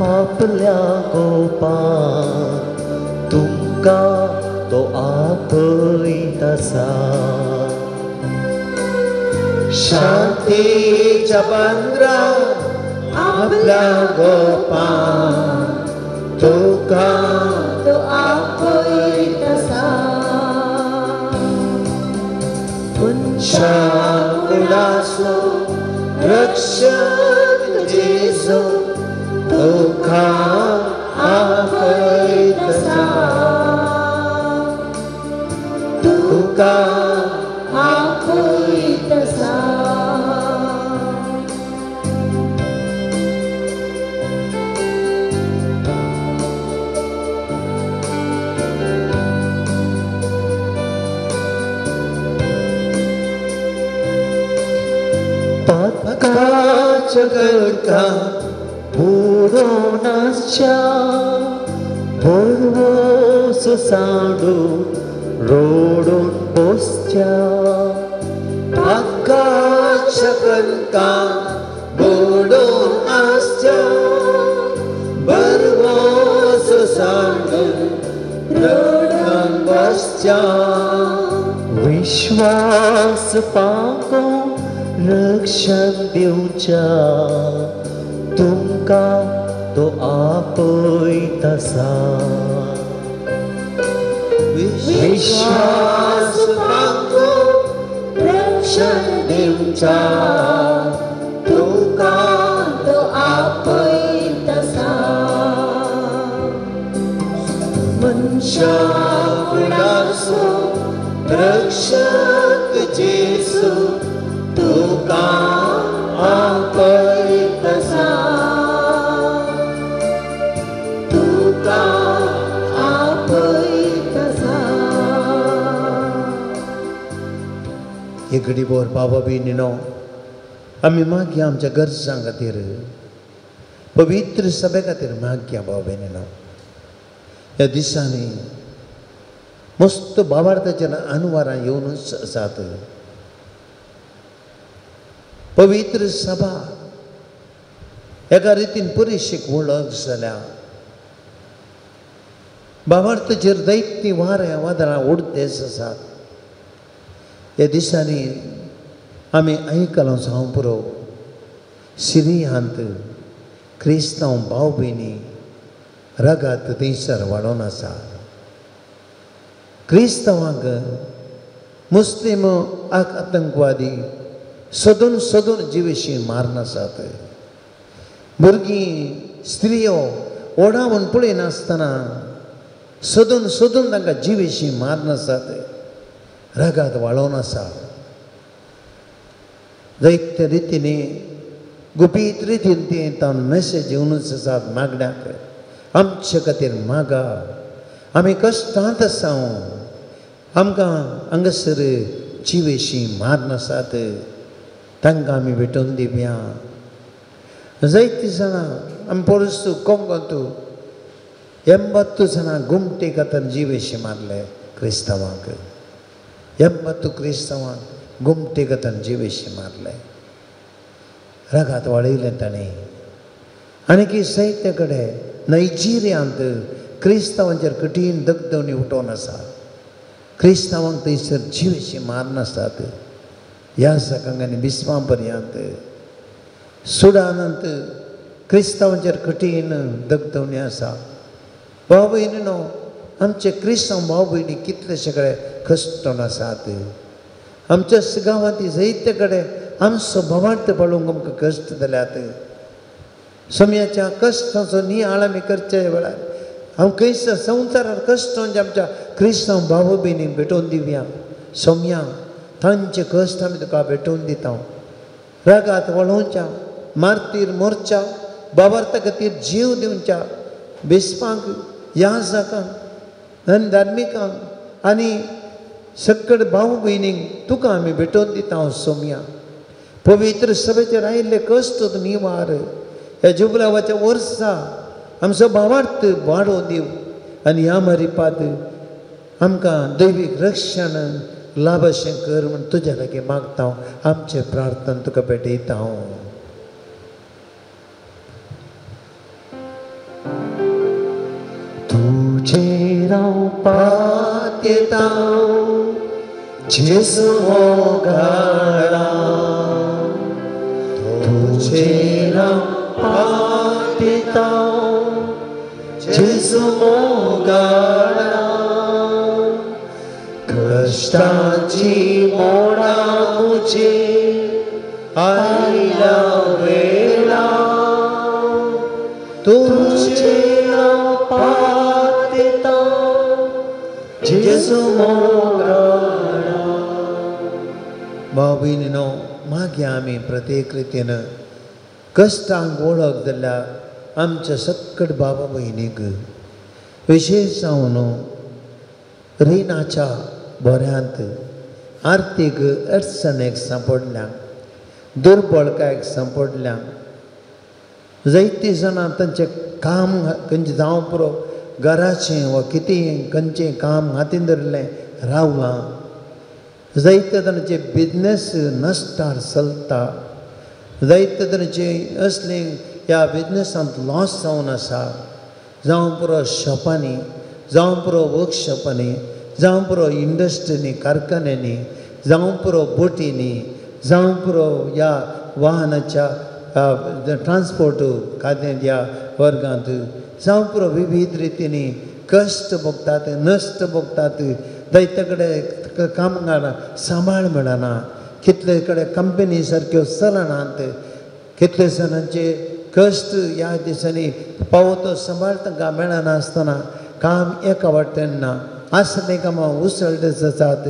आपल्या गोपान तुमकां तो आपयता. शांतीच्या पदरा आपल्या गोपान तुका तो आपयता. मनशा कुळाचो रक्षक जेजू तुका आपयता, तुका आपयता. पातकाच्या गडका बुडोवनाच्या भरवंसो सांडू रोडून बसच्या, पातकाच्या गडका बुडोवन आसच्या भरवंसो सांडू रोडून बसच्या. विश्वास पाको रक्षण दिवच्या तुमकां तो आपयता. विश्वास पाको रक्षण दिवच्या तुका तो आपयता. मनशा कुळाचो रक्षक जेजू तुका आपयता, तुका आपयता. एक घडी बोर बाबा बी निनो आमी मागया आमच्या गरजां खातीर, पवित्र सभे खातीर मागया बाबा बी निनो. ह्या दिसांनी मस्त बाबार्थाच्या अनवारां येवनूच आसात. पवित्र सभा एका रितीन पुरेशीक वळख जाल्या. भावार्थाचेर दैत्य वाऱ्या वादळां उडतेच आसात. ह्या दिसांनी आमी आयकलां जावं पुरो, सिरियांत क्रिस्तांव भाव भयणी रगात थंयसर वाडोवन आसा. क्रिस्तांवांक मुस्लीम आतंकवादी सदून सदून जिवेशी मारून आसात. भुरगीं स्त्रियो ओडावन पळयनासतना सदून सदून तांकां जिवेशी मारून आसात, रगात वाळोवन आसा. जायते रितीनी गुपीत रितीन ती तावन मॅसेज येवनूच आसात मागण्याक, आमचे खातीर मागा, आमी कश्टांत आसा, आमकां हांगासर जिवेशी मारून आसात, तांकां आमी भेटोवन दिवया. जायतीं जाणां आमी पोरसू कोंगोंत 80 जाणां गुमटे खातीर जिवेशी मारले क्रिस्तांवांक. 80 क्रिस्तांवांक गुमटे खातीर जिवेशी मारले, रगात वाडयलें ताणें. आनी की जायते कडेन नायजेरियांत क्रिस्तांवांचेर कठीण दगदवणी उठोवन आसा. क्रिस्तांवांक थंयसर जिवेशी मारून आसात. ह्या सकांक आनी बिस्वां पर्यंत सुडानांत क्रिस्तांवांचेर कठीण दगदवणी आसा. भाव भयणीनो, आमचे क्रिस्तांव भाव भयणी कितलेशे कडेन कश्टोन आसात. आमच्या गांवांत जायते कडेन आमचो भावार्थ पाळूंक आमकां कश्ट जाल्यात. समयाच्या कश्टांचो नियाळ आमी करच्या वेळार हांव खंयसर संवसारार कश्ट म्हणजे आमच्या क्रिस्तांव भाव भयणीक भेटोवन दिवया. सोम्या तांचे कश्ट आमी तुका भेटोवन दिता. रगात वळोवच्या, मार्तीर मोर्च्या, बाबार्था खातीर जीव दिवच्या बिस्पांक, याजकांक आनी धार्मिकांक आनी सकड भाव भयणींक तुका आमी भेटोवन दिता. सोम्या पवित्र सभेचेर आयिल्ले कश्ट निवार. ह्या जुबलावाच्या वर्सा आमचो भावार्थ वाडोवन दिव आनी ह्या मारिपाद आमकां दैवीक रक्षण लाभ अशें कर म्हूण तुज्या लागीं मागता. आमचें प्रार्थना तुका भेटयता. तुजेर हांव पातयेता जेजू मोगाळा, तुजेर हांव पातयेता जेजू मोगाळा, कश्टाची मोडा म्हजेर आयल्या वेळा, तुजेर हांव पातयेता जेजू मोगाळा. भाव भयणीनो, मागीर आमी प्रत्येक रितीन कश्टांक वळख जाल्यार आमच्या सक्कड बाबा भयणीक विशेश जावन रिणाच्या बोऱ्यांत आर्थीक अडचणेक सांपडल्या, दुर्बळकायेक सांपडल्या. जायतीं जाणां तांचें काम खंयचें जावं पुरो घराचें वा कितें खंयचें काम हातीन धरिल्लें रावलां. जायते जाणांचे बिजनेस नश्टार चलता. जायते तरेचे असले ह्या बिजनेसांत लॉस जावन आसा. जावं पुरो शॉपांनी, जावं पुरो वर्कशॉपांनी, जावं पुरो इंडस्ट्रींनी, कारखान्यांनी, जावं पुरो बोटींनी, जावं पुरो ह्या वाहनाच्या ट्रान्सपोर्ट खात्यांत ह्या वर्गांत, जावं पुरो विविध रितींनी कश्ट भोगतात, नश्ट भोगतात. जायते कडेन कामगारां सांबाळ मेळना, कितले कडेन कंपनी सारक्यो चलनात, कितले जाणांचे कश्ट ह्या दिसांनी पावो तो सांबाळ तांकां मेळना आसतना काम एका वाटेन ना, आसलें कामां उसळटेच आसात,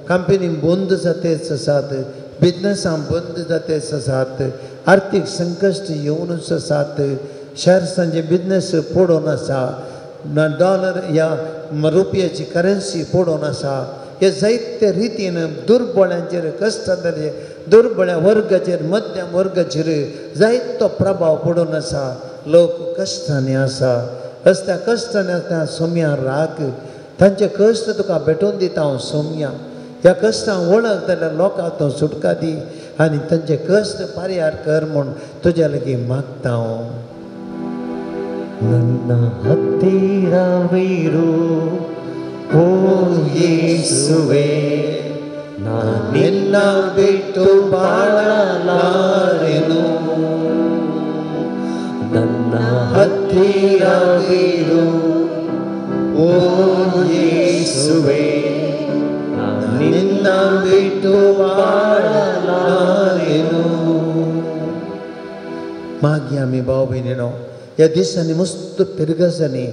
कंपनी बंद जातेच आसात, बिजनसां बंद जातेच आसात, आर्थीक संकश्ट येवनूच आसात. शहरसांचे बिजनस पडून आसा, डॉलर ह्या रुपयाची करन्सी पडून आसा. हे जायते रितीन दुर्बळ्यांचेर, कश्टांचेर, दुर्बळ्या वर्गाचेर, मध्यम वर्गाचेर जायतो प्रभाव पडून आसा. लोक कश्टांनी आसा. असल्या कश्टांनी आसतना सोम्या राख तांचे कश्ट तुका भेटोवन दिता हांव सोम्या. ह्या कश्टांक वळख जाल्यार लोकांक तूं सुटका दी. आनी तांचे कश्ट परिहार कर म्हूण तुज्या लागीं मागता हांव. ನನ್ನ ಹತ್ತಿರವಿರು ಓ ಯೇಸುವೆ, ನಾ ನಿನ್ನ ಬಿಟ್ಟು ಬಾಳಲಾರೆನು. ನನ್ನ ಹತ್ತಿರವಿರು ಓ ಯೇಸುವೆ, ನಾ ನಿನ್ನ ಬಿಟ್ಟು ಬಾಳಲಾರೆನು. मागीर आमी भाव भयणीनो ह्या दिसांनी मस्त पिरगजांनी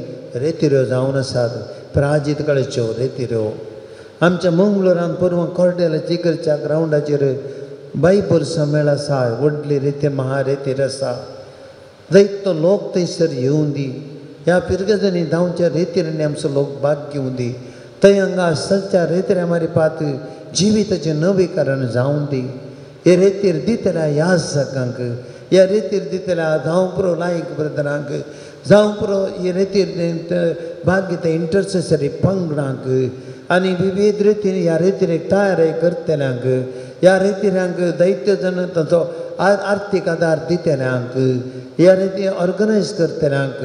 रेतिऱ्यो जावन आसात, प्राजीत काळच्यो रेतिऱ्यो. आमच्या मंगळुरान पुर्व कोर्डेल चिकरच्या ग्रावंडाचेर बायबल सम्मेळ आसा, व्हडली रेती महारेतीर आसा. जायतो लोक थंयसर येवन दी. ह्या पिरगजांनी धांवच्या रेतिऱ्यांनी आमचो लोक भाग घेवन दी. थंय हांगा सदच्या रेतिऱ्या मारिपात जिविताचें नवीकरण जावन दी. हे रेतीर दितल्या ह्या सकांक, ह्या रेतीर दितल्या जावं पुरो लायक ब्रदरांक, जावं पुरो हे रेतीर भाग घेता इंटरसेसरी पंगडांक आनी विविध रितीन ह्या रेतिरेक तयारी करतल्यांक, ह्या रेतिऱ्यांक दैत्य जण तांचो आर्थीक आदार दितल्यांक, ह्या रिती ऑर्गनायज करतल्यांक,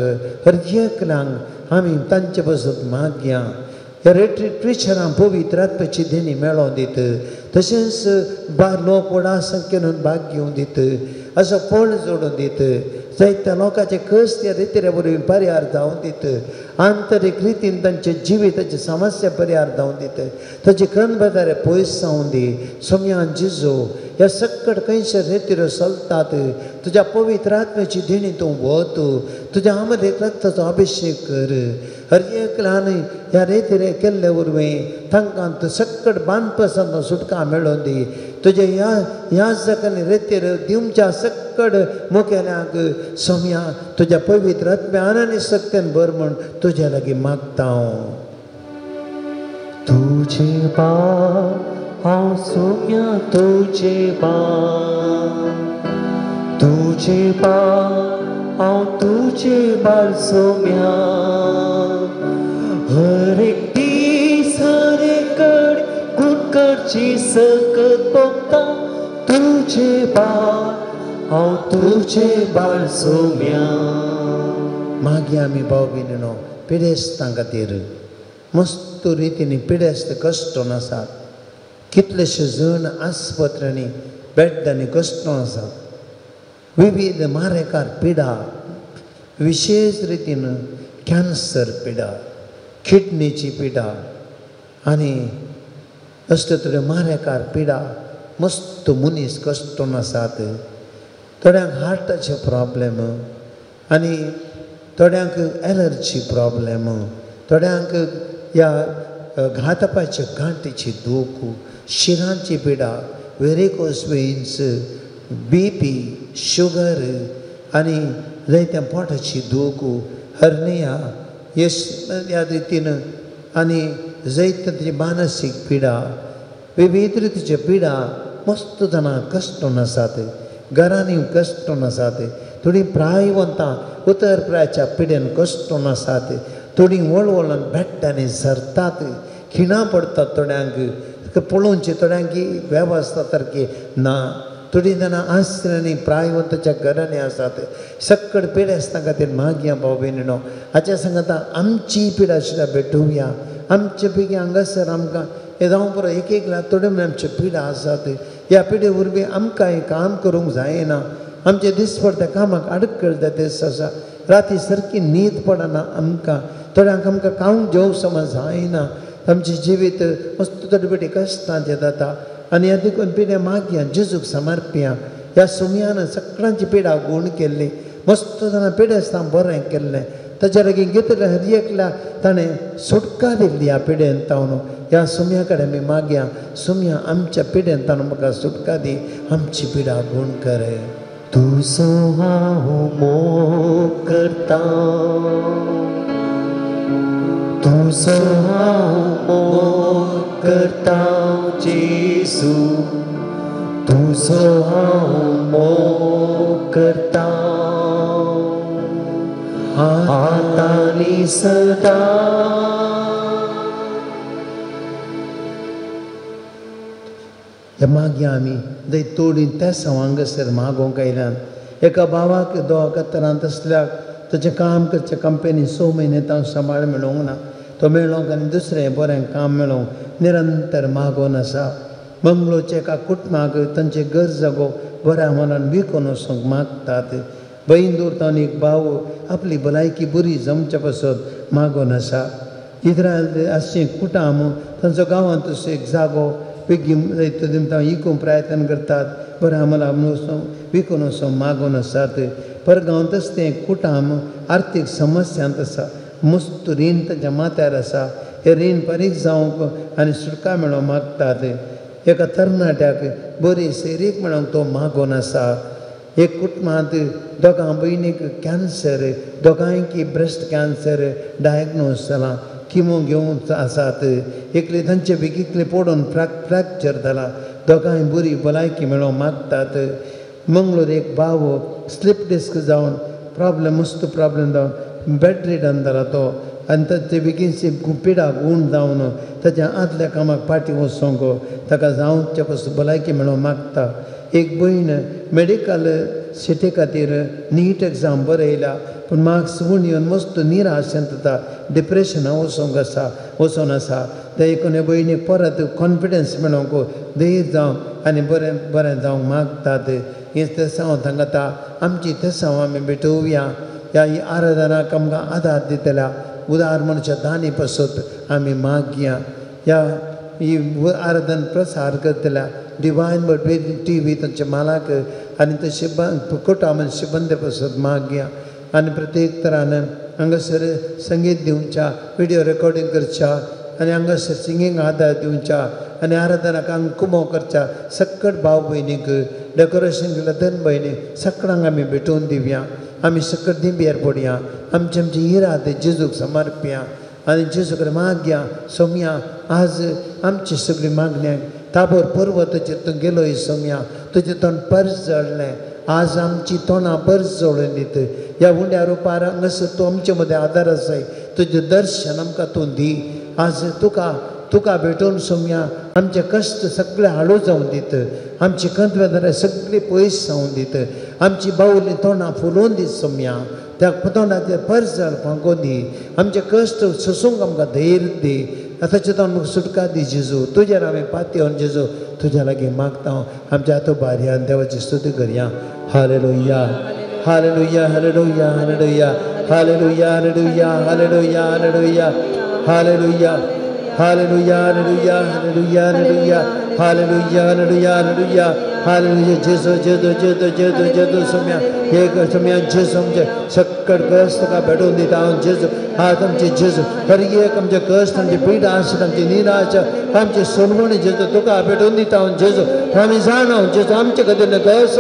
हर एकल्यांक आमी तांचे पासत मागया. ह्या रेट्रीट पवित्र आत्म्याची देणी मेळोवन दित, तशेंच लोक व्हडा संख्येन भाग घेवन दित, असो फळ जोडून दित, जायत्या लोकांचे कश्ट ह्या रितिऱ्या वरवीं परिहार जावन दित, आंतरीक रितीन तांच्या जिविताची समस्या परिहार जावन दित, ताची कनबदारे पयस जावन दी. सोम्यान जिजो ह्या सक्कड खंयसर रेतिऱ्यो चलतात, तुज्या पवित्र आत्म्याची देणी तूं वत, तुज्या आमरेक रक्ताचो अभिशेक कर. हर एकल्यान ह्या रेतिरे केल्ले वरवीं तांकां तूं सक्कड बांदपासान सुटका मेळोवन दी. तुज्या ह्या ह्या सकाळी रेतीर दिवच्या सक्कड मुखेल्यांक सोम्या तुज्या पवित्र आत्म्यान आनी शक्तेन भर म्हूण तुज्या लागीं मागता हांव. तुझे बाळ हांव सोम्या, तुझे बाळ, तुझे बाळ हांव तुझे बाळ सोम्या. हर एक दीस हर एक कड गुणकारची सकत भोगता, तुझे बाळ हांव तुझे बाळ सोम्या. मागीर आमी भाव भयणीनो पिडेस्तां खातीर मस्त रितीन पिडेस्त कश्टून आसात. कितलेशे जण आस्पत्र्यांनी बेड्डांनी कश्टून आसात. विविध मारेकार पिडा, विशेष रितीन कॅन्सर पिडा, किडनीची पिडा आनी असल्यो थोड्यो मारेकार पिडा मस्त मनीस कश्टून आसात. थोड्यांक हार्टाचे प्रॉब्लेम आनी थोड्यांक एलर्जी प्रॉब्लेम, थोड्यांक ह्या घातपाच्या गांठीची दूख, शिरांची पिडा, varicose veins, B P, sugar आनी जायत्या पोटाची दूख, हर्निया यश ह्या रितीन आनी जायत्या ताची मानसीक पिडा, विविध रितीच्यो पिडा मस्त जाणां कश्टून आसात. घरांनी कश्टून आसात. थोडीं प्रायवंतां उतर प्रायाच्या पिडेन कश्टून आसात. थोडीं वळवळून बेड्डांनी सरतात, खिणां पडतात थोड्यांक, पळोवची थोड्यांक वेवस्था सारकी ना. थोडीं जाणां आश्र्यांनी प्रायवंताच्या घरांनी आसात. सक्कड पिडेस्तां खातीर मागया भाव भयणीनो. हाच्या सांगता आमची पिडा सुद्दां भेटोवया. आमचे पैकी हांगासर आमकां हें जावं पुरो एक एक लाख थोड्यो म्हणल्यार आमच्यो पिडा आसात. ह्या पिडे वरवीं आमकां हें काम करूंक जायना. आमचे दिसपडत्या कामाक आडखळ जाता आसा. राती सारकी न्हीद पडना आमकां. थोड्यांक आमकां खावंक जेवंक समज जायना. आमचें जिवीत मस्त थोडे पेटी कश्टांचें जाता. आनी ह्या देखून पिड्या मागया जेजूक समर्पया. ह्या सुमयान सगळ्यांची पिडा गूण केल्ली, मस्त जाणां पिडेस्तां बरें केल्लें. ताच्या लागीं घेतलें हर एकल्या ताणें सुटका दिल्ली ह्या पिडेन तावन. ह्या सुमया कडेन आमी मागया, सुमया आमच्या पिडेन ताणून म्हाका सुटका दी, आमची पिडा गूण कर. तुजो हांव मोग करता, तुजो हांव मोग करता जेजू, तुजो हांव मोग करता आतां आनी सदां. हे मागीर आमी जंय तोडी तेसांव हांगासर मागोवंक आयल्यान. एका भावाक दोहा कतरांत आसल्याक ताचें काम करचें कंपनी 6 म्हयने तांव सांबाळ मेळोवंक ना, तो मेळोवंक आनी दुसरें बरें काम मेळोवंक निरंतर मागोवन आसा. मंगळूरच्या एका कुटुंबाक तांचे घर जागो बऱ्या मनान विकून वचूंक मागतात. बैंदूर तावन एक भाव आपली भलायकी बरी जमचे पासत मागोवन आसा. इस्रायल आसचें कुटाम तांचो गांवांत असो एक जागो बेगीन तांव इकूंक प्रयत्न करतात, बऱ्या मनान वचून विकून वचूंक मागोवन आसात. परगांवांतच तें कुटाम आर्थीक समस्यांत आसा, मस्त रीण तांच्या माथ्यार आसा. हें रीण फारीक जावंक आनी सुटका मेळोवंक मागतात. एका तरणाट्याक बरी सैरीक मेळोवंक तो मागोवन आसा. एक कुटुंबांत दोगां भयणीक कॅन्सर, दोगांयकी ब्रेस्ट कॅन्सर डायग्नोज जाला, किमो घेवन आसात. एकले तांचे बेगीतले पडून फ्रॅक्चर जाला, दोगांय बरी भलायकी मेळोवंक मागतात. मंगळूर एक भाव स्लीप डिस्क जावन प्रॉब्लेम मस्त प्रॉब्लेम जावन बेड रिडन जाला तो, आनी ताचे बेगीनशी पिडा गूण जावन ताच्या आदल्या कामाक फाटीं वचोंक ताका जावचे पसून भलायकी मेळोवंक मागता. एक भयण मेडिकल सिटी खातीर नीट एग्जाम बरयल्या पूण मार्क्स उण येवन मस्त निराशेंत जाता, डिप्रेशना वचोंक आसा वचोन आसा. ते एकूण भयणीक परत कॉन्फिडन्स मेळोवंक धैर्य जावंक आनी बरें बरें जावंक मागतात. ही तेसांव थांगा आतां आमची तेसांव आमी भेटोवया. ह्या आराधनाक आमकां आदार दितल्या उदार मनशा दानी पासत आमी मागया. ह्या ही आराधन प्रसार करतल्या डिवायन टी व्ही तांच्या मालाक आनी तशें कुटाम शिबंदे पासत मागया. आनी प्रत्येक तरान हांगासर संगीत दिवच्या, विडियो रेकॉर्डींग करच्या आनी हांगासर सिंगींग आदार दिवच्या आनी आराधनाक हांगा कुमो करच्या सकट भाव भयणीक डेकोरेशन केल्या धन भयणीक सकळांक आमी भेटोवन दिवया. आमी सकट दिंबेर पडया, आमचे आमचे इरादे जेजूक समर्पया आनी जेजू कडेन मागया. सोमया आज आमची सगळी मागण्यांक ताबोर पर्वताचेर तूं गेलोय सोमया, तुजें तोंड पर्स जळ्ळें, आज आमची तोंडां पर्स जळून दित. ह्या उंड्या रुपार हांगासर तूं आमचे मदें आदार आसाय, तुजें दर्शन आमकां तूं दी. आज तुका तुका भेटोवन सोमया आमचे कश्ट सगळे हाळू जावन दित, आमची खंत वेदना सगळी पयस जावन दित, आमची बावली तोंडां फुलोवन दीत सोमया, त्या तोंडाचेर पर्स फांकोवन दी, आमचे कश्ट सोसूंक आमकां धैर्य दी, आतांचे तोंड आमकां सुटका दी जेजू. तुजेर आमी पातयेवन जेजू तुज्या लागीं मागता. आमच्या आतो बारयान देवाची स्तुती करया. Hallelujah hallelujah hallelujah hallelujah hallelujah hallelujah hallelujah hallelujah hallelujah hallelujah hallelujah hallelujah hallelujah hallelujah hallelujah hallelujah hallelujah. जेजू जेजू जेजू जेजू जेजू सोम्या एक सोम्या जेजू आमचे सकट कश्ट तुका भेटोवन दिता हांव जेजू. आज आमचे जेजू हर एक आमचे कश्ट, आमची पिडा आसा, आमची निराशा, आमची सोलवणी जेजू तुका भेटोवन दिता हांव जेजू. आमी जाणा जेजू आमचे खातीर गरज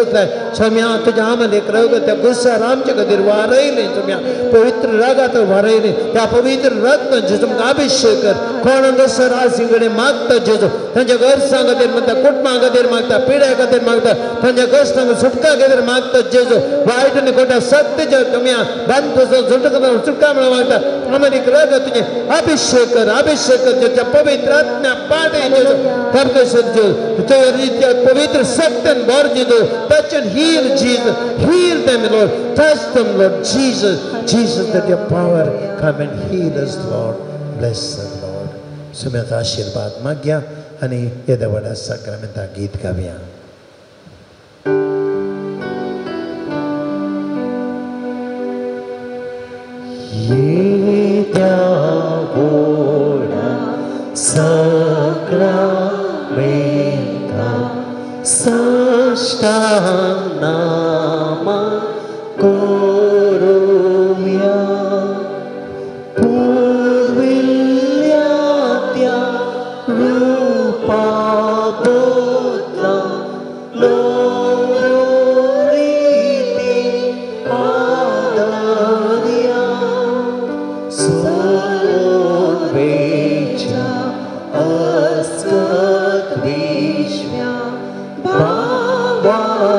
सोम्या, तुज्या आमले एक रग त्या गुस्सार आमचे खातीर वारयलें सोम्या, पवित्र रागात वारयलें, त्या पवित्र रक्त जेजू आमकां अभिशेक कर. कोण हांगासर आज कडेन मागता जेजू तांच्या गरजां खातीर मागता, कुटुंबा खातीर मागता, पिड्या खातीर मागता, तांच्या कश्टांक सुटका खातीर मागता जेजू. वायट आनी खोट्या सत्य सोम्या बांद सुटका सुटका म्हणून मागता. आमकां रग तुजें अभिशेक कर, अभिशेक कर तुज्या पवित्र आत्म्या पाटय जेजू. तुज्या पवित्र सत्यान भर जेजू. Touch and heal Jesus, heal them Lord, touch them Lord Jesus. Jesus, that your power come and heal us Lord, bless us Lord. सुम्याचा आशीर्वाद मागया आनी येद्या व्हडा साक्रामेंता गीत गावया. येत्या व्हडा साक्रामेंता साष्टांग नामा करुया, पुर्विल्ल्या त्या रुपा बदला नव्यो रिती आदरया, सर्वेच्या अस्कत विश्व्या भावार्थाचे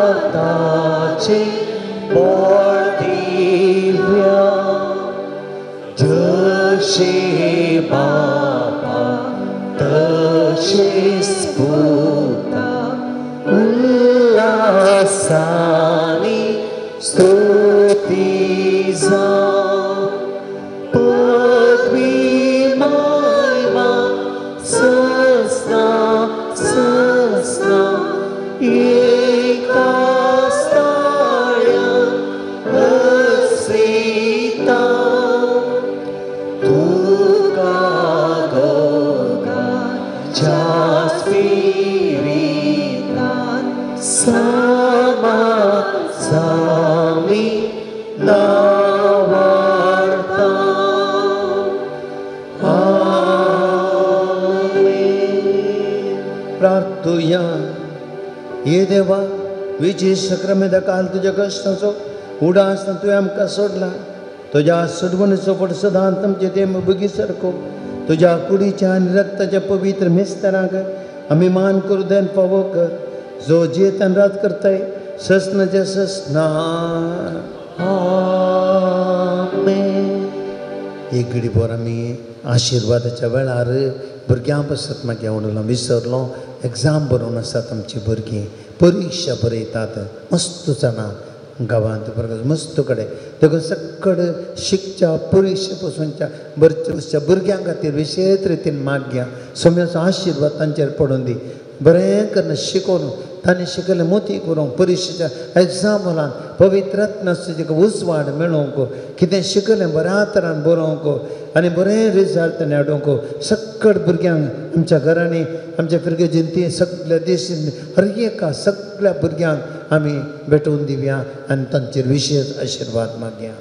बळ दिव्या, जशे बापा तशेच पुता, उल्हासानी स्तुती जावं पदवी महिमा सस्ना सस्ना एका स्थाळ्या आसता तुका दोगांच्या स्पिरितान सामा सामी नावार्ता. आमेन. प्रार्थुया. ये देवा विजय सक्रमेदा काल तुज्या कश्टाचो उडास तुवें आमकां सोडला तुज्या सोडवणीचो फट सदांच आमचे ते बगी सारको तुज्या कुडीच्या आनी रक्ताच्या पवित्र मेस्तरांक आमी मान करूं then फावो कर जो जियेतान रात करताय ससनाच्या ससना. आमेन. एक घडी भर आमी आशिर्वादाच्या वेळार भुरग्यां पासत मागीर उडलो विसरलो. एग्जाम बरोवन आसात आमची भुरगीं परिक्षा बरयतात मस्त जाणां गांवांत मस्त कडेन देखून सकड शिकच्या परिक्षा पसूनच्या बरच्या भुरग्यां खातीर विशेश रितीन मागया सोम्याचो आशिर्वाद तांचेर पडून दी बरें करून शिकोवन तांणी शिकयलें मोती करूंक परिक्षेच्या एग्जाम हॉलान पवित्र आत्म्याचो उजवाड मेळोवंक कितें शिकलें बऱ्या तरान बरोवंक आनी बरें रिजल्ट ताणें हाडूंक सकट भुरग्यांक आमच्या घरांनी आमच्या फिरगेजीन ती सगल्या देशीन हर एका सगल्या भुरग्यांक आमी भेटोवन दिवया आनी तांचेर विशेश आशिर्वाद मागया.